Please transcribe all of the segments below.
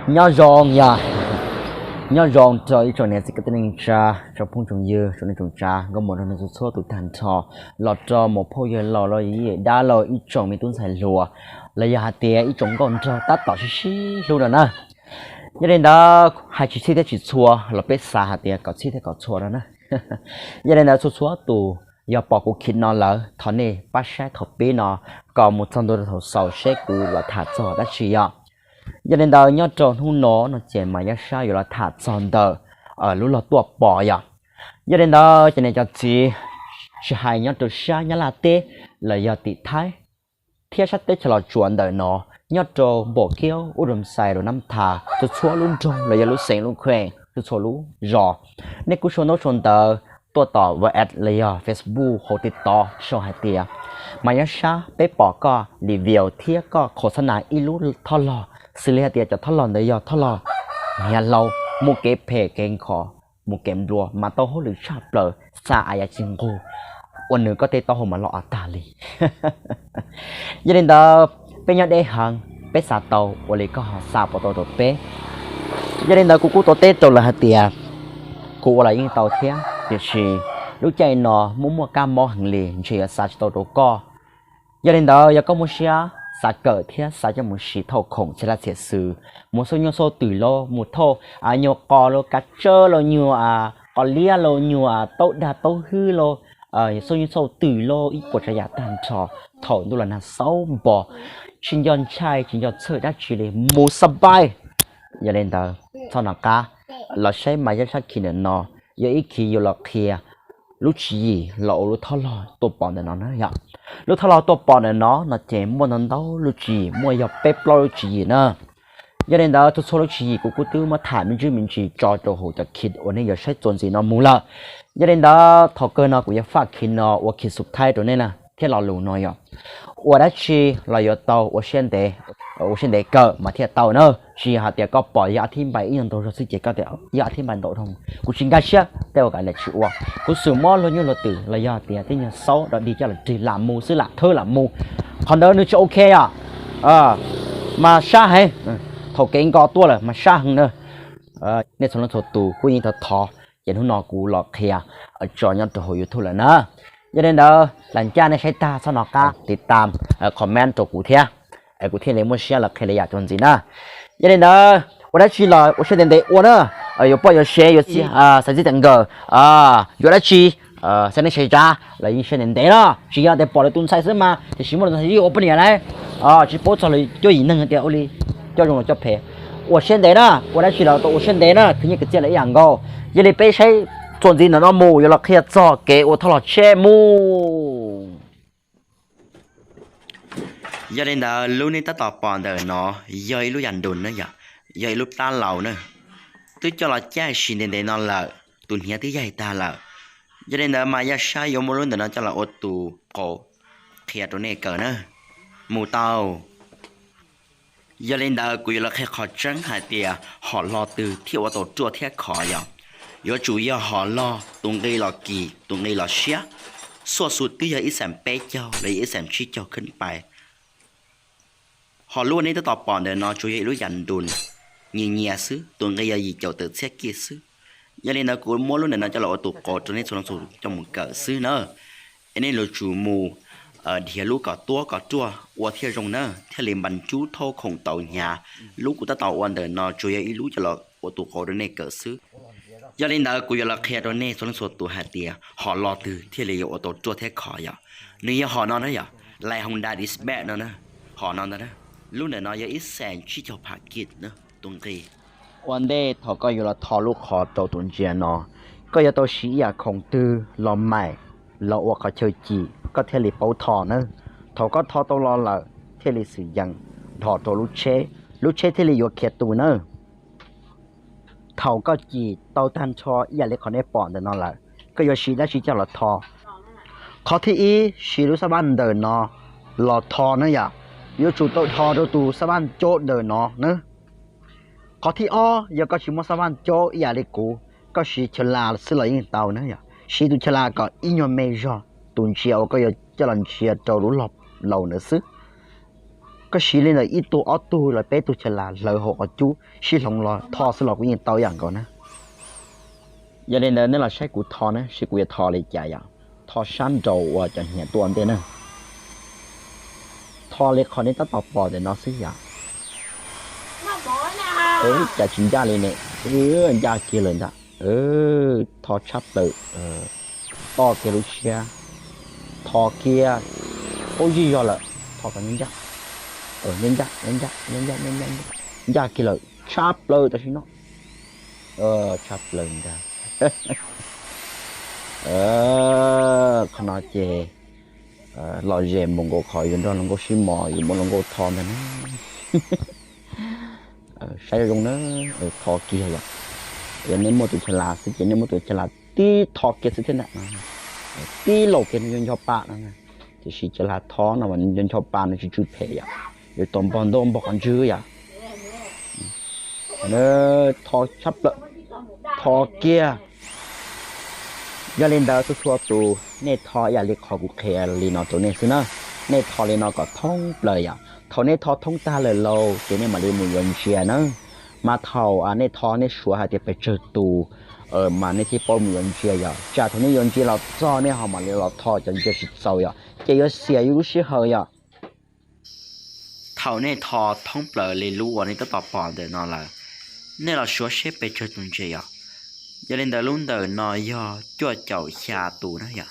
Nyob zoo yog, nyob zoo rau ib tsoom niam txiv kwv tij neej tsa, tsoom phooj tsoom ywg, tsoom neej tsoom tsav, nkauj muam nraug nus txhua txhua tus tag nrho, los rau mus phauj yawg laus los yog yawm dab laug ib tsoom me tub ntxhais hluas, los yog hais tias ib tsoom nkauj nraug tab tom sib sib hlub no na. Yog li ntawd hais tsis txhij thiab tsis txhua los peb xav hais tias kom txhij thiab kom txhua no na. Yog li ntawd txhua txhua tus yog pom kuv khi no lawm thov nej pab saib thaum pib no kom mus txog ntua rau thaum xaus seb kuv los tham txog dab tsi yog. Yog li ntawd nyob rau hnub no no ces mas Yaj Sab yuav los tham txog ntawm lub log tuaj pom yom. Yog li ntawd cov niam cov txiv, tsis hais nyob rau sab Nyab Laj teb los yog tim Thaib thiab sab teb chaws Los Tsuas ntawm no, nyob rau Npom Kiab, Ub Doo Xais, Luam Nab Thas, txhua txhua lub nroog los yog lub xeev lub kheej, txhua txhua lub zos, nej kuj sau ntaub sau ntawv tuaj tom WhatsApp los yog Facebook hauv TikTok sau hais tias mas Yaj Sab, peb pom koj review thiab koj qhov xab nas ib lub thoj log, xws li hais tias cov thoj log ntawd yog thoj log hniav hlau, mus kev phem kev nkho, mus kev nplua mas tau hauj lwm tshaj plaws, xa a ya ci nqug, ua nws koj tej taub hau mas loj av tag li. Yog li ntawd peb nyob deb heev, peb xa tau ua li koj ho xa puas tau rau peb. Yog li ntawd kuv kuj tau teb rau lawv hais tias kuv ua los yeej tau thiab, tiam sis lub caij no muaj muaj kab mob heev li ntshe yuav xa tsis tau rau koj. Yog li ntawd yog koj muaj siab xav kawm thiab xav coj mus siv thauj khoom txhia laj txhia xwm, mus xauj nyuj xauj twm los mus thauj nyuag qos los kav tsawb los nyuag qos liab los nyuag taub dag taub hwb los xauj nyuj xauj twm los ib puas tsav yam tag nrho, thaum ntuj los nag xaub npo, tsis nco ntshai tsis nco txhawj dab tsi li, mus xa paib. Yog li ntawd txhob nco qab los saib mas Yaj Sab khi ntawm no, yog ib khi yuav los qhia lub tswv yim los ua lub thoj log tuaj pom ntawm no na yom. Lub thoj log tuaj pom ntawm no no ces muaj ntau ntau lub tswv yim, muaj yog peb plaub lub tswv yim na. Yog li ntawd txhua txhua lub tswv yim kuv kuj twb muab tham me ntsis me ntsis tso rau hauv cov khi uas nej yuav saib txuas ntxiv no mus lawm. Yog li ntawd thaum kawg no kuv yuav faj khi no ua khi subtitle rau nej na thiab lo lus no yom. Ua dab tsi los yuav tau ua siab ntev, ua siab ntev kawg mas thiaj tau na. Tsis yog hais tias koj pom yog a thib npai ib nyuag ntau zog xwb ces koj tias yog a thib npai ntau dhau, kuv tsis nkag siab tej ua kam li tsis ua. Kuv xum muab luag nyuj luag twm los yog tias tej nyuag xaub dog dig coj los rig lam mus xwb, lam thawb lam mus. Qhov ntawd nws tsis ok yom. Mas sab heev, thaum kev nko tuaj lawm mas sab heev na. Nej txhua leej txhua tus kuj yeej thov thov, ces hnub no kuv los qhia tso nyob rau hauv YouTube lawm na. Yog li ntawd lam ncaj nej saib tag txhob nco qab tiv tam, comment rau kuv thiab, kuv thiaj li muaj siab los qhia li yam txuas ntxiv na. Yog li ntawd ua dab tsi los ua siab ntev ntev ua na, yuav poj yuav sev yuav txiv xav txij txeem nkawm, yuav dab tsi, xav neej xav tsav los yeej siab ntev ntev no, tsis yog tias pom lawv tus ntxhais xwb mas tiam sis muaj lawv tus ntxhais yeej ua poj niam lawm, tsis paub txog lawv cuab yim neeg tias ua li coj zoo los coj phem. Ua siab ntev na, ua dab tsi los tau ua siab ntev na, khwv nyiaj khwv txiaj los ib yam nkaus. Yog li peb saib txuas ntxiv ntawm no mus yuav los qhia txog kev ua thoj los tsheb mus. Yog li ntawd lub nej tab tom pom ntawm no yog ib lub yam ntus na yom, yog ib lub plab laus na, twb coj los caij siv ntev ntev no lawm, tus hniav twb yaig tag lawm. Yog li ntawd mas Yaj Sab yuav muab lub ntawm no coj los ua tus qauv qhia rau nej kawm na. Mus tau. Yog li ntawd kuv yuav los qhia qhov tseeb hais tias hom log twg thiaj ua tau ruaj thiab khov yom. Yuav tsum yog hom log tus nqi los kim tus nqi los siab, xuaj xu twb yog ib xeem peb caug los yog ib xeem tsib caug khib pais. Hom lub uas nej tab tom pom ntawm no tsuas yog ib lub yam ntus nyias nyias xwb, tus nqi yog yim caum tawm txhiab kij xwb. Yog li ntawd kuv muab lub ntawm no coj los ua tus qauv rau nej txhua leej txhua tus coj mus kawm xwb na. Es nej yuav tsum mus dhia lub kom tuab kom ruaj ua thiaj zoo na, thiaj li npas cub thauj khoom tau hnyav. Lub kuv tab tom ua ntawm no tsuas yog ib lub coj los ua tus qauv rau nej kawm xwb. Yog li ntawd kuv yuav los qhia rau nej txhua leej txhua tus hais tias hom log twg thiaj li yuav ua tau ruaj thiab khov yom. Nws yog hom no na yom, Lifehouse Dispatch no na, hom no ntag na. Lub ntawm no yog ib xeem tsib caug phav kij na tus nqi. Ua ntej thaum koj yuav los tho lub qhov rau tus ntsia no, koj yuav tau siv ib yam khoom twg los maim los ua qhov chaw cim koj thiaj li paub tho nawb. Thaum koj tho tau los lawm thiaj li xwm yees dhos rau lub tsheb, lub tsheb thiaj li yuav khiav tu nawb. Thaum koj cim tau tag nrho ib yam li qhov nej pom ntawm no lawm, koj yuav siv dab tsi coj los tho? Qhov thib ib, siv lub xab vaj ntawm no los tho na yom. Yuav tsum tau dhos rau tus xab vaj caub ntawm no na. Qhov thib ob, yog koj tsis muaj xab vaj caub ib yam li kuv, koj siv chaw la xwb los yeej tau na yom. Siv tus chaw la kom ib nyuag me zog tus ntsia uas koj yuav coj los ntsia rau lub log laus ntawd xwb. Koj siv li ntawm ib tug ob tug los peb tug chaw las hlawv hauv qhov cub sib hloov los tho xwb los kuj yeej tau ib yam nkaus na. Yog li ntawd nej los saib kuv tho na, saib kuv yuav tho li cas yom. Tho sab nraud uas cov hniav tuaj ua ntej na. Tho li qhov nej tab tom pom ntawm no xwb yom. Cas tsis ncaj li ne. Ncaj kiag lawm ntag. Tho tshaj plaws. Toj kiag lub tshiab. Tho kiag. Ub, zij zog lawm. Tho kom ncaj. Ncaj, ncaj, ncaj, ncaj, ncaj, ncaj kiag lawm. Tshaj plaws tam sim no. Tshaj plaws ntag. Qhov no ces lom zem npaum nkaus qhov yuav nrog hluas nkauj sib mos, yuav muab hluas nkauj tho ntag na. Saib zoo zoo na. Tho kiag yom. Yog nej muaj tus chaw las xwb ces nej muab tus chaw las tib tho kiag xwb thiab ntag. Tib laus kiag nws ncho ncho pa no. Tiam sis chaw las tho no mas nws ncho ncho pa nws tsis tsw phem yom. Yuav tau npog ntaub npog qhov ntswg yom. Tho tshaj plaws. Tho kiag. Yog li ntawd txhua txhua tus nej tho ib yam li qhov kuv qhia li no rau nej xwb na. Nej tho li no kom thoob plaws yom. Thaum nej tho thoob tag lawm lauj ces nej mam li mus yuav ntsia na. Mas thaum nej tho nej suav hais tias pes tsawg tus mas nej thiaj paub mus yuav ntsia yom. Tsam thaum nej yuav ntsia los txog nej ho mam li los tho cov ntsia tsis txaus yom, ces yuav xiam yus lub sij hawm yom. Thaum nej tho thoob plaws li lub uas nej tab tom pom ntawm no lawm, nej los suav seb pes tsawg tus ntses yom. Yog li ntawd lub ntawm no yog cuaj caum xya tus na yom.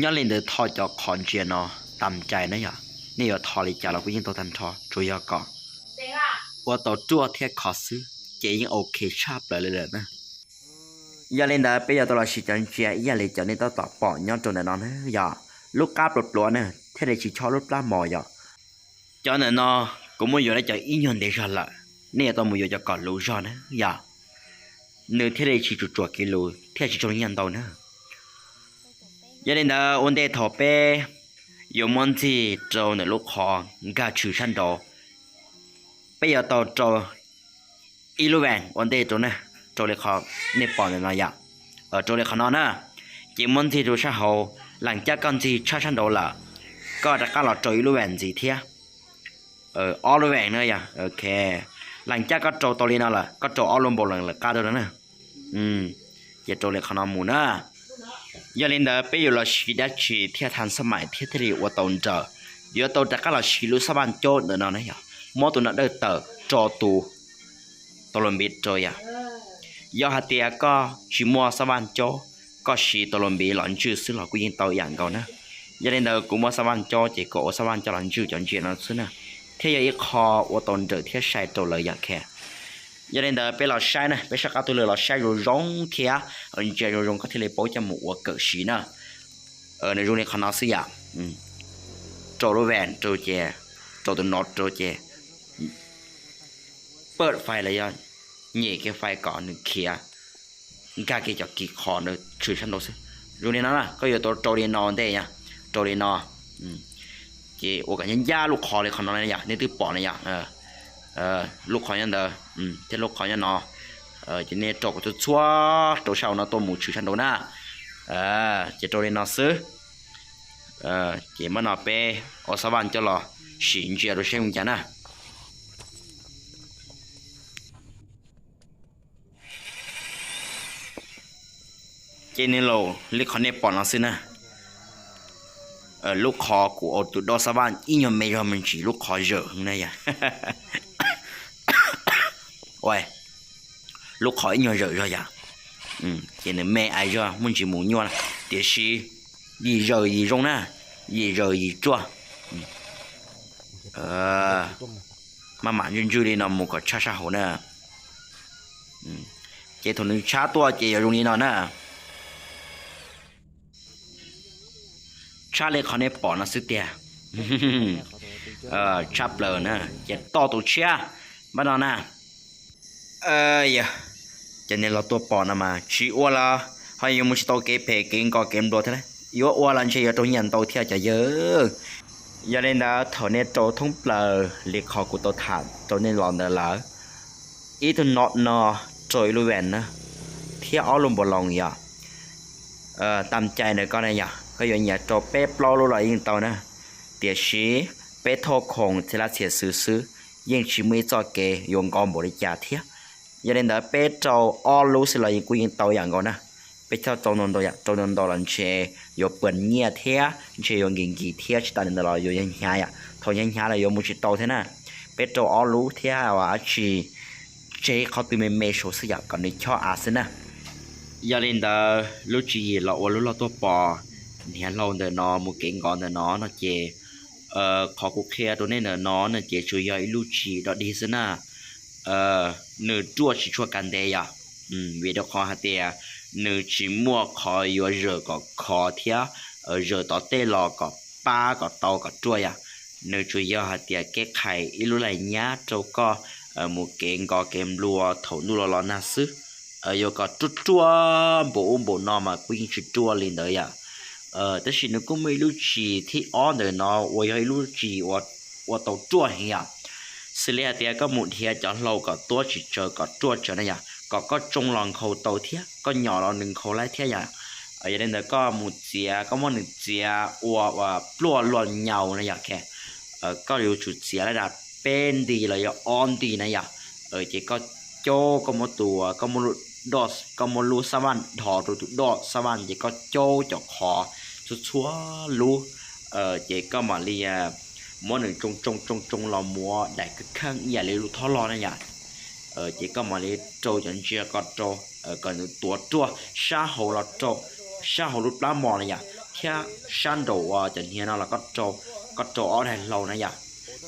Nyob li ntawd tho cov qhov ntsia no tas cai na yom. Nej yuav tho li cas los kuj yeej tau tag nrho, tsuas yog kom ua tau ruaj thiab khov xwb ces yeej ok tshaj plaws li lawm na. Yog li ntawd peb yuav tau los siv cov ntsia ib yam li cov nej tab tom pom nyob rau ntawm no na yom. Lub qab pluav pluav na thiaj li tsis chob lub plab mos yom. Cov ntawm no kuv muab yuav li cov ib nyuag ntev zog lawm, nej yuav tau mus yuav cov kom luv zog na yom. Nws thiaj li tsis tsuam tsuam kev luv thiaj tsis raug nyaj ntau na. Yog li ntawd ua ntej thaum peb yuav muab ntxig rau ntawm lub qhov nkag tshwm sab nraud, peb yuav tau rau ib lub vees ua ntej rau na, rau li qhov nej pom ntawm no yom, rau li qhov no na. Ces muab ntxig rau sab hauv, leem caj koj ntxig tshab sab nraud lawm, koj rov qab los rau ib lub vees ntxiv thiab, ob lub vees na yom. Ok, leem caj koj rau tau li no lawm, koj rau ob lub npaum leem lawm qab rau no na. Ces rau li qhov no mus na. Yog li ntawd peb yuav los siv dab tsi thiaj tha xab maim thiab thiaj li ua tau nrawm? Yuav tau rov qab los siv lub xab vaj caub ntawm no na yom, muab tus no dawj tawm rau tus tau los npiv rau yom. Yog hais tias koj tsis muaj xab vaj caub, koj siv tau los npiv los ntswj xwb los kuj yeej tau ib yam nkaus na. Yog li ntawd kuv muab xab vaj caub ces kuv ua xab vaj caub los ntswj cov ntsia no xwb na, thiaj yog ib qho ua tau nrawm thiab sai rau lawv yom. Yog li ntawd peb los saib na, peb soj qab tuaj lawm los saib zoo zoo thiab ntsia zoo zoo koj thiaj li paub coj mus ua kawm siv na. Nws zoo li qhov no xwb yom. Rau lub vees rau ces, rau tus no rau ces, pawj fais los yog nyem kiag fais kom nws khiav, nkag kiag cov kis qhov ntawd tshwm sab nraud xwb. Zoo li no na, koj yuav tau rau li no ntej yom, rau li no. Ces ua kom ncaj ncaj lub qhov li qhov no yom, nej twb pom na yom. Lub qhov nyob ntawd thiab lub qhov nyob no, ces nej rau kom txhua txhua rau sab hauv no tuaj mus tshwm sab nraud na. Ces rau li no xwb. Ces mam no peb ua xab vaj coj los sim ntsia rau seb zoo cas na. Ces nws los li qhov nej pom no xwb na. Lub qhov kuv ua tus dob xab vaj ib nyuag me zog me ntsis, lub qhov zawm na yom. Lub qhov ib nyuag zawm zog yom. Ces nws me ais zog muaj ntsis mus nyuaj, tiam sis yim zawm yim zoo na, yim zawm yim ruaj. Maj mam ntswj ntswj li no mus kom tshaj sab hauv na. Ces thaum nws tshab tuaj ces yuav zoo li no na. Tshab li qhov nej pom no xwb tiag. Tshab plaws na, ces toj tus tshiab npaj no na. Yog cov nej los tuaj pom no mas tsis ua los ho yuav mus tsis tau kev phem kev nkos kev npluas thiab, yuav ua los ntshe yuav raug nyiaj ntau thiab cov yawg. Yog li ntawd thaum nej rau thoob plaws li qhov kuv tau tham rau nej los ntawd lawm, ib tug no no rau ib lub vees na, thiab ob lub npaus loos yom. Tam cai ntawm koj ne yom, koj yuav nyiam rau peb plaub lub los yeej tau na, tiam sis Peb thauj khoom txhia laj txhia xwm xwb, yeej tsis muaj ib txoj kev yuav nkov npaum li cas thiab. Yog li ntawd peb rau ob lub xwb los kuj yeej tau yam nkaus na. Peb thauj rau ntau ntau yam, rau ntau ntau los ntshe yuav pw nyiaj thiab ntshe yuav nkim nkim thiab, tsis tas li ntawd los yuav hnyav hnyav yom, thaum hnyav hnyav los yuav mus tsis tau thiab na. Peb rau ob lub thiab dab tsi tseg qhov twg me me saud xwb yom, kom nws chob av xwb na. Yog li ntawd lub tswv yim los ua lub loj tuaj pos hniav hlau ntawm no mus kev nkov ntawm no no ces qhov kuv qhia rau nej ntawm no no ces tsuas yog ib lub tswv yim dog dig xwb na. Nws ruaj tsis tshua kav ntev yom, vim rau qhov hais tias nws tsis muaj qhov yuav zawm kom khov thiab zawm tom tej los kom pab kom tau kom ruaj yom. Nws tsuas yog hais tias kev qhais ib lub laj nyab rau koj mus kev nkov kev nplua thaum ntuj los los nag xwb. Yuav kom ruaj ruaj npaum ub npaum no mas kuj yeej tsis ruaj li ntawd yom. Tab sis nws kuj muaj ib lub tswv yim thib ob ntawm no uas yog ib lub tswv yim ua tau ruaj heev yom. Xws li hais tias koj mus dhia cov hlau kom tuab tsis tsawv kom ruaj tsawv na yom, kom koj tsoo los nkhaus tau thiab koj nyom los nws nkhaus laib thiab yom. Yog li ntawd koj mus txiav, koj muab nws txiav ua pluaj luaj nyaus na yom, koj yuav tsum txiav laj dag peb nti los yog ob nti na yom. Ces koj caub, koj muab tus, koj muab lub xab vaj dhos rau tus doj xab vaj ces koj caub cov qhov txhua txhua lub, ces koj mam li muab nws tsoo tsoo tsoo tsoo los muav daim kheej ib yam li lub thob loj na yom. Ces koj mam li rau cov ntsia ko rau, kom nws tuav ruaj sab hauv los rau, sab hauv lub plab mos na yom, thiab sab nraum uas cov hniav no los koj rau ob daig hlau na yom,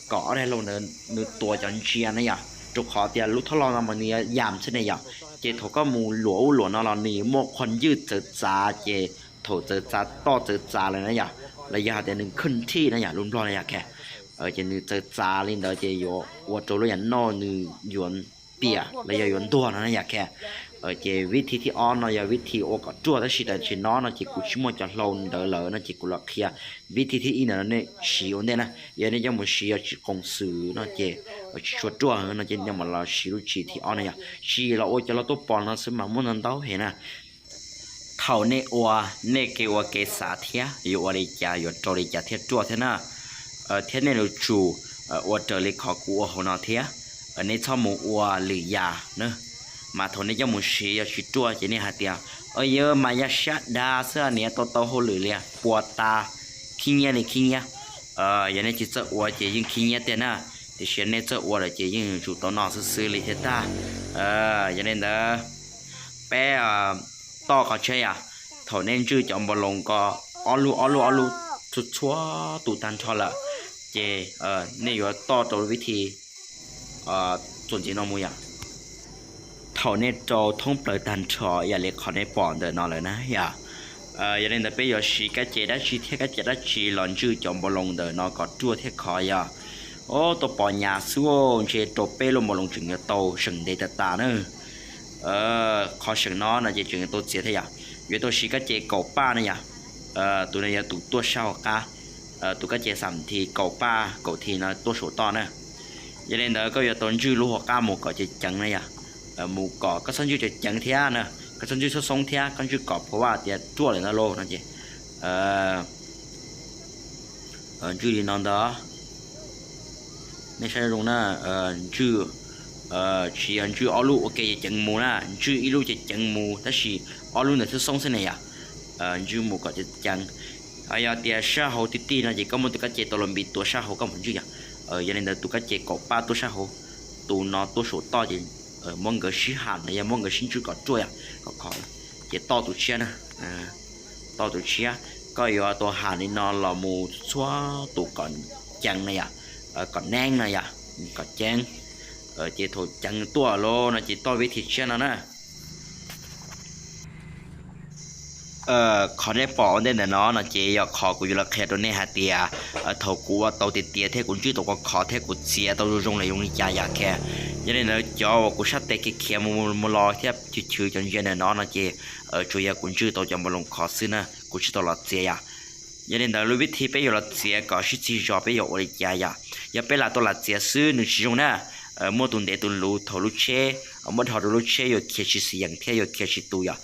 kom ob daig hlau ntawd nws tuav cov ntsia na yom, rau qhov tias lub thob loj no mas nws yam xwb ne yom. Ces thaum koj mus luam ub luam no los nws muaj qhov ncwj txawv txav, ces thaum txawv txav toj txawv txav lawm na yom, los yog hais tias nws khwj thij na yom, lub Nplog na yom, ces nws txawv txav li ntawd ces yuav ua rau lub yam noj nws yuav piam los yog yuav ntuag no na yom. Ces vib thi thib ob no yog vib thi ua kom ruaj, tab sis tam sim no no ces kuv tsis muaj cov hlau ntawd lawm no ces kuv los qhia vib thi thib ib ntawm no nej siv ua ntej na. Yog nej coj mus siv yog tsis qoos xwm no ces tsis tshua ruaj no ces nej mam los siv lub tswv yim thib ob no yom. Tswv yim los ua cov hlau tuaj pos no xwb mas muaj ntau ntau heev na. Thaum nej ua, nej kev ua kev xav thiab yuav ua li cas yuav rau li cas thiaj ruaj thiab na. Thiab nej yuav tsum ua raws li qhov kuv ua hauv no thiab, nej txhob mus ua lwm yam na. Mas thaum nej coj mus siv yog tsis ruaj ces nej hais tias, o yog mas yog sab dav xwb niam tau tau hauj lwm li puas tas, khib nyiab li khib nyiab. Yog nej tsis txawj ua ces yeej khib nyiab tiag na, tiam sis nej txawj ua lawm ces yeej yuav tsum tau noj xwb xwb li thiaj tag. Yog li ntawd peb toj qhov tsheb yom, thaum nej ntswj cov npau loos ko ob lub ob lub ob lub txhua txhua tus tag nrho lawm, ces nej yuav toj rau vib thi txuas ntxiv no mus yom. Thaum nej rau thoob plaws tag nrho ib yam li qhov nej pom ntawm no lawm na yom, yog li ntawd peb yuav siv kab ce dab tsi thiab kab ce dab tsi los ntswj cov npau loos ntawm no kom ruaj thiab khov yom. O, tuaj pom nyas xwb, ntshe rau peb lub npau loos tseem yuav tau seem ntev tas tas na. Qhov seem no no ces tseem yuav tau txiav thiab yom. Yuav tau siv kab ce kaum paj na yom. Tus no yog tus tuaj sab hauv qab, tus kab ce xam thi kaum paj kaum thi no tuaj saum toj na. Yog li ntawd koj yuav tau ntswj lub hauv qab mus kom ceev ceev na yom. Mus kom koj txhob ntswj ceev ceev thiab na, koj txhob ntswj xoob xoob thiab, koj ntswj kom pha vaj tias ruaj lawm ntag lauj no ces ntswj li no ntag. Nej saib zoo na, ntswj, tsis yog ntswj ob lub ua ke ceev ceev mus na, ntswj ib lub ceev ceev mus tab sis ob lub ntawd xoob xoob xwb ne yom. Ntswj mus kom ceev ceev. Yog tias sab hauv ti ti no ces koj muab tus kab ce tau los npiv tuav sab hauv koj mus ntswj yom. Yog li ntawd tus kab ce kaum paj tuaj sab hauv, tus no tuaj saum toj ces muab nkawd sib ham los yog muab nkawd sib ntswj kom ruaj yom, kom khov, ces toj tus tshiab na. Toj tus tshiab, koj yuav tau ham li no los mus txhua tus kom ceev na yom, kom neeb na yom, kom ceev. Ces thaum ceev tuaj lawm no ces toj vib thi tshiab no na. Qhov nej pom ua ntej ntawm no no ces yog qhov kuv yuav los qhia rau nej hais tias thaum kuv ua tau tiav tiav thiab kuv ntswj tau khov khov thiab kuv txiav tau zoo zoo lawm zoo li cas yom. Yog li ntawd cov uas kuv sab tes khiav khiav mus mus los thiab chwv chwv cov ntsia ntawm no no ces tsuas yog kuv ntswj tau cov npau loos khov xwb na, kuv tsis tau los txiav yom. Yog li ntawd lub vib thi peb yuav los txiav kom sib txig zog peb yuav ua li cas yom. Yog peb lam tau lam txiav xwb nws tsis zoo na. Muaj tus ntev tus luv thaum lub tsheb muab dhos rau lub tsheb yuav khiav tsis xis yees thiab yuav khiav tsis tus yom.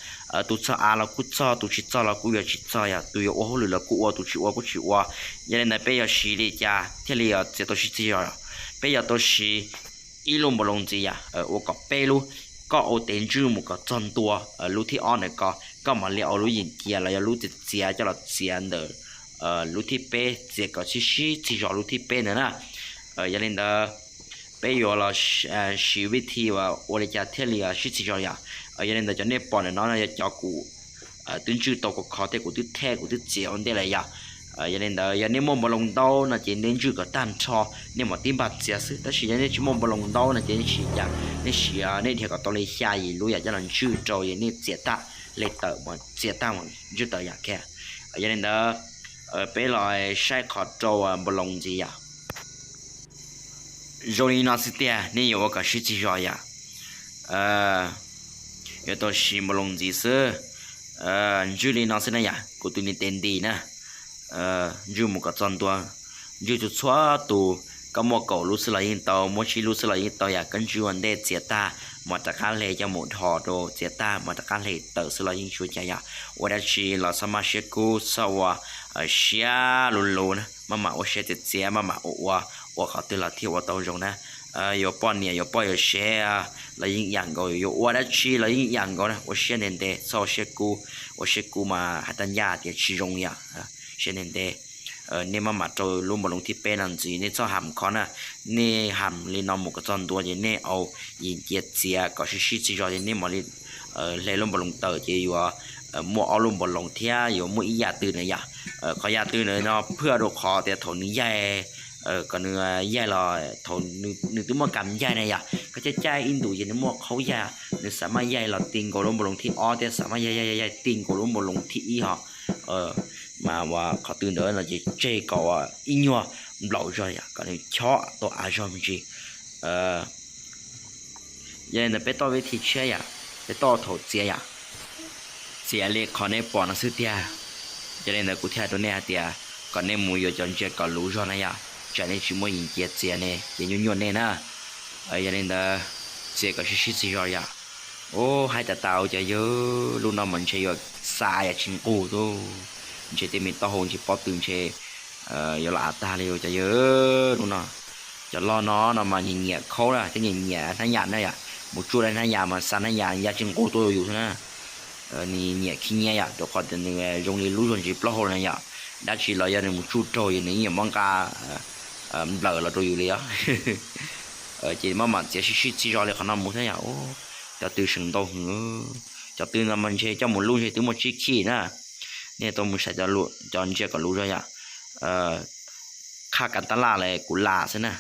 Tus txog av los kuj txog, tus tsis txog los kuj yuav tsis txog yom, tus yuav ua hauj lwm los kuj ua, tus tsis ua kuj tsis ua. Yog li ntawd peb yuav siv li cas thiaj li txiav tau sib txig zog? Peb yuav tau siv ib lub npaus loos ntxiv yom, ua kom peb lub, koj ua tes ntswj mus kom txog ntua lub thib ob ntawm ko, koj mam li ua lub yees cia los yog lub txiav txiav coj los txiav ntawm lub thib peb, txiav kom sib sib txig zog lub thib peb ntawd na. Yog li ntawd peb yuav los siv vij thi ua li cas thiaj li sib txig zog yom. Yog li ntawd cov nej pom ntawm no no yog cov kuv twb ntswj tau khov kho thiab kuv twb thej kuv twb txiav ua ntej lawm yom. Yog li ntawd yog nej muaj npaus loos ntau no ces nej ntswj kom tag nrho, nej mam tib npag txiav xwb. Tab sis yog nej tsis muaj npaus loos ntau no ces nej siv cas, nej siv nej dhia kom tau li xya yim lub yam coj los ntswj rau, yog nej txiav tag li tawm mas txiav tag mas ntswj tawm yam kiag. Yog li ntawd peb los saib qhov rau npaus loos ntxiv yom. Zoo li no xwb tiag, nej yuav ua kom sib txig zog yom. Yuav tau siv npaus loos ntxiv xwb. Ntswj li no xwb na yom, kuv tus ni tes nti na. Ntswj mus kom txog ntua, ntswj txhua txhua tus, koj muaj kaum lub xwb los yeej tau, muaj tsib lub xwb los yeej tau yom. Koj ntswj ua ntej txiav tag mas rov qab hle coj mus dhos rau, txiav tag mas rov qab hle tawm xwb los yeej tsis ua cas yom. Ua dab tsi los txhob maj siab kub, txhob ua siab luv luv na, maj mam ua siab txias txias, maj mam ua ua, ua qhov twg los thiaj ua tau zoo na. Yuav poj niam yuav poj yuav sev los yeej ib yam nkaus, yuav ua dab tsi los yeej ib yam nkaus na, ua siab ntev ntev, txhob ua siab kub. Ua siab kub mas hais tag ncaj tias tsis zoo yom. Siab ntev ntev. Nej maj mam rau lub npaus loos thib peb no ntxiv, nej txhob ham khov na. Nej ham li no mus kom txog ntua ces nej au yim cia txiav kom sib sib txig zog ces nej mam li hle lub npaus loos tawm ces yuav muaj ob lub npaus loos thiab yuav muaj ib yam twg na yom. Qhov yam twg na no phwj rau qhov tias thaum nws yaig, kom nws yaig los thaum nws twb muaj kam yaig na yom, koj caij caij ib ntus ces nws muaj qhaub yaig, nws xav maj yaig los ti nkaus lub npaus loos thib ob thiab xav maj yaig yaig yaig ti nkaus lub npaus loos thib ib ho. Mas ua qhov twg ntawd no ces tseg kom ua ib nyuag nplaum zog yom, kom nws chob tau av zog me ntsis. Yog li ntawd peb toj vib thi tshiab yom, peb toj thaum txiav yom, txiav li qhov nej pom no xwb tiag. Yog li ntawd kuv thiaj hais rau nej hais tias kom nej mus yuav cov ntsia kom luv zog na yom, tsam nej tsis muaj yim cia txiav ne ces nyuaj nyuaj nej na. Yog li ntawd txiav kom sib sib txig zog yom. Ub, hais tas tas cov yawg, lub no mas ntshe yuav xa yam tsis nqug tub, ntshe tej me taub hau ntshe pob tw ntshe yuav los av tag li cov yawg lub no. Cov loj no no mas nyiam nyiam khaub na thiab nyiam nyiam hnab yam na yom, mus tsuj hnab yam mas xa hnab yam ya tsis nqug tuaj yus xwb na. Nws nyiam khib nyiab yom, rau qhov tias nws zoo li lub zuag ntsis plaub hau na yom, dab tsi los yog nws mus tsuj raug yus nws yeej yuav muab nqa nplawm los rau yus li os. Ces maj mam txiav sib sib txig zog li qhov no mus thiab yom. Cov tw seem ntau heev, cov tw no mas ntshe coj mus luj ntshe twb muaj tsib khij na. Nej tau mus saib cov ntsia kom luv zog yom. Qhaj kav tab laj li kuv lam xwb na,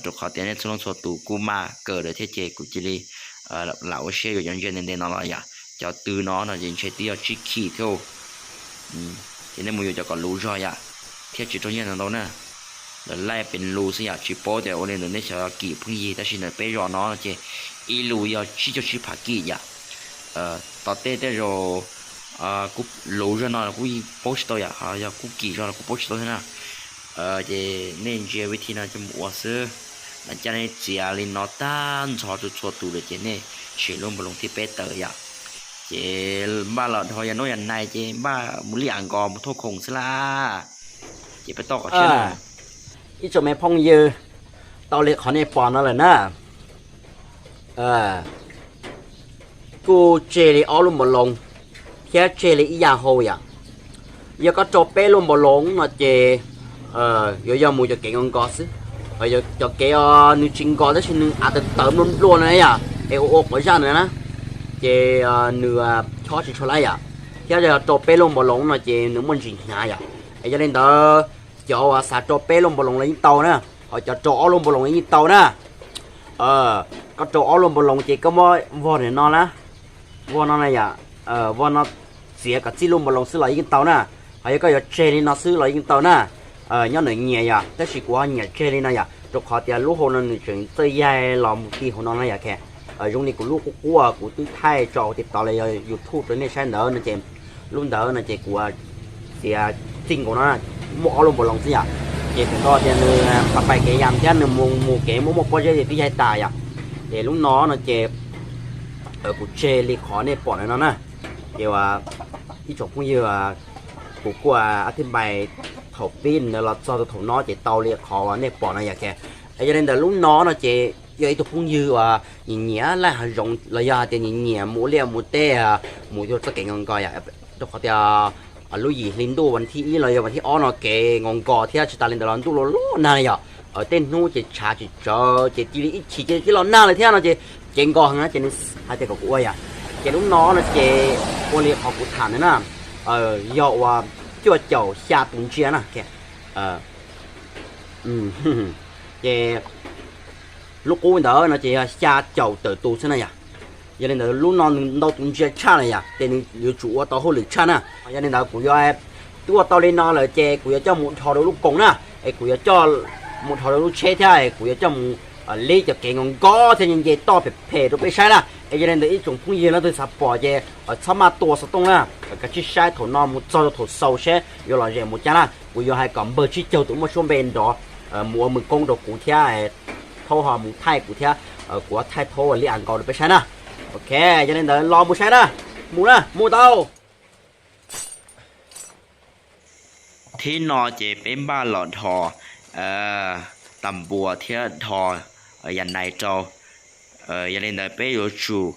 rau qhov tias nej txhua leej txhua tus kuj maj kawg lawm thiab ces kuv cia li lam ua siab yuav cov ntsia ntev ntev no los yom. Cov tw no no ces ntshe twb yog tsib khij thiab. Ces nej mus yuav cov kom luv zog yom, thiaj tsis raug nyiaj ntau ntau na. Lawv laij pes lus xwb yom, tsis paub tias ua li ntawd nej xyov kim phooj ywg, tab sis ntawm peb zos no ces ib lus yog tsib caug tsib phav kim yom. Tom tej tej zaum kuj luv zog no kuj paub tsis tau yom, yog kuj kim zog los kuj paub tsis tau thiab na. Ces nej ntsia vib thi no coj mus ua xwb. Lam caj nej txiav li no tag nrho txhua txhua tus lawm ces nej siv lub npaus loos thib peb tawm yom. Ces npaj los dhau yam noob yam nais ces npaj mus liaj nkos mus thauj khoom xwb laj. Ces peb toj qhov tshiab na. Ib tsoom me phooj ywg, tau li qhov nej pom no lawm na. Kuj tseg li ob lub npaus loos thiab tseg li ib yam hau yom. Yog koj rau peb lub npaus loos no ces yuav yog mus cov kev nkos nkos xwb. Cov kev nws tsis nkos tab sis nws av tawv tawv nplua nplua no yom, es ua ua quav zaj ntawd na, ces nws chob tsis tshua lawm yom. Thiab yog rau peb lub npaus loos no ces nws muaj ntsis hnyav yom. Es yog li ntawd cov uas xav rau peb lub npaus loos los yeej tau na, ho cov rau ob lub npaus loos los yeej tau na. Koj rau ob lub npaus loos ces koj muab vog ntawm no na, vog no na yom, vog no txiav kom txij lub npaus loos xwb los yeej tau na. Ho yog koj yuav tseg li no xwb los yeej tau na. Nyob ntawm nyias yom, tab sis kuv ho nyiam tseg li no yom, rau qhov tias lub hau no nws tseem txawj yaig los mus ti hauv no na yom. Zoo li kuv lub qub qub kuv twb thaij tso hauv TikTok los yog YouTube rau nej saib ntawd no ces lub ntawd no ces kuv txiav txij nkaus no muaj ob lub npaus loos xwb yom. Ces feem ntau tias nws pais pais kev yam thiab nws mus mus kev muaj muaj pob zeb ces twb yaig tas yom. Ces lub no no ces Kuv tseg li qhov nej pom ntawm no na. Ces ua ib tsoom phooj ywg, kuv kuj a thib npais thaum pib ntawd los txog rau thaum no ces tau li qhov uas nej pom no yom. Yog li ntawd lub no no ces yog ib tug phooj ywg uas nyiam nyiam laij hav zoov los yog hais tias nyiam nyiam mus liaj mus teb, mus ua txoj kev nkos nkos yom. Rau qhov tias lub yim hli ntuj vas thib ib los yog vas thib ob no kev nkos nkos thiab tsis tas li ntawd los ntuj los los nag yom. Tej hnub ces tshav tsis tsawv ces cia li ib chim ces cia li los nag lawm thiab no ces kev nkos heev na ces nws hais tias kom kuv ua yom. Ces lub no no ces ua li qhov kuv tham ntawd na, yog ua cuaj caum xya tus ntsia na. Ces lub qub ntawd no ces yog xya caum tawm tus xwb na yom. Yog li ntawd lub no nws ntau tus ntsia tshaj na yom, ces nws yuav tsum ua tau hauj lwm tshaj na. Yog li ntawd kuv yuav, twb ua tau li no lawm ces kuv yuav coj mus dhos rau lub koos na, es kuv yuav coj mus dhos rau lub tsheb thiab es kuv yuav coj mus lib cov kev nkos nkos thiab nce toj phem phem rau peb saib na. Es yog li ntawd ib tsoom phooj ywg leej twg xav pom ces txhob maj tua xov tooj na, kav tsij saib thaum no mus txog rau thaum xaus seb yuav lom zem mus cas na. Kuv yuav hais kom npawg Tsib Caug tus muaj suab npe nrov mus ua mws koob rau kuv thiab, thaub ho mus thaij kuv thiab, kuv thaij thaub ua li as nkaus rau peb saib na. Ok, yog li ntawd los mus saib na, mus na, mus tau. Thib no ces peb npaj los dhos tas npuas thiab dhos yam nais rau. Yog li ntawd peb yuav tsum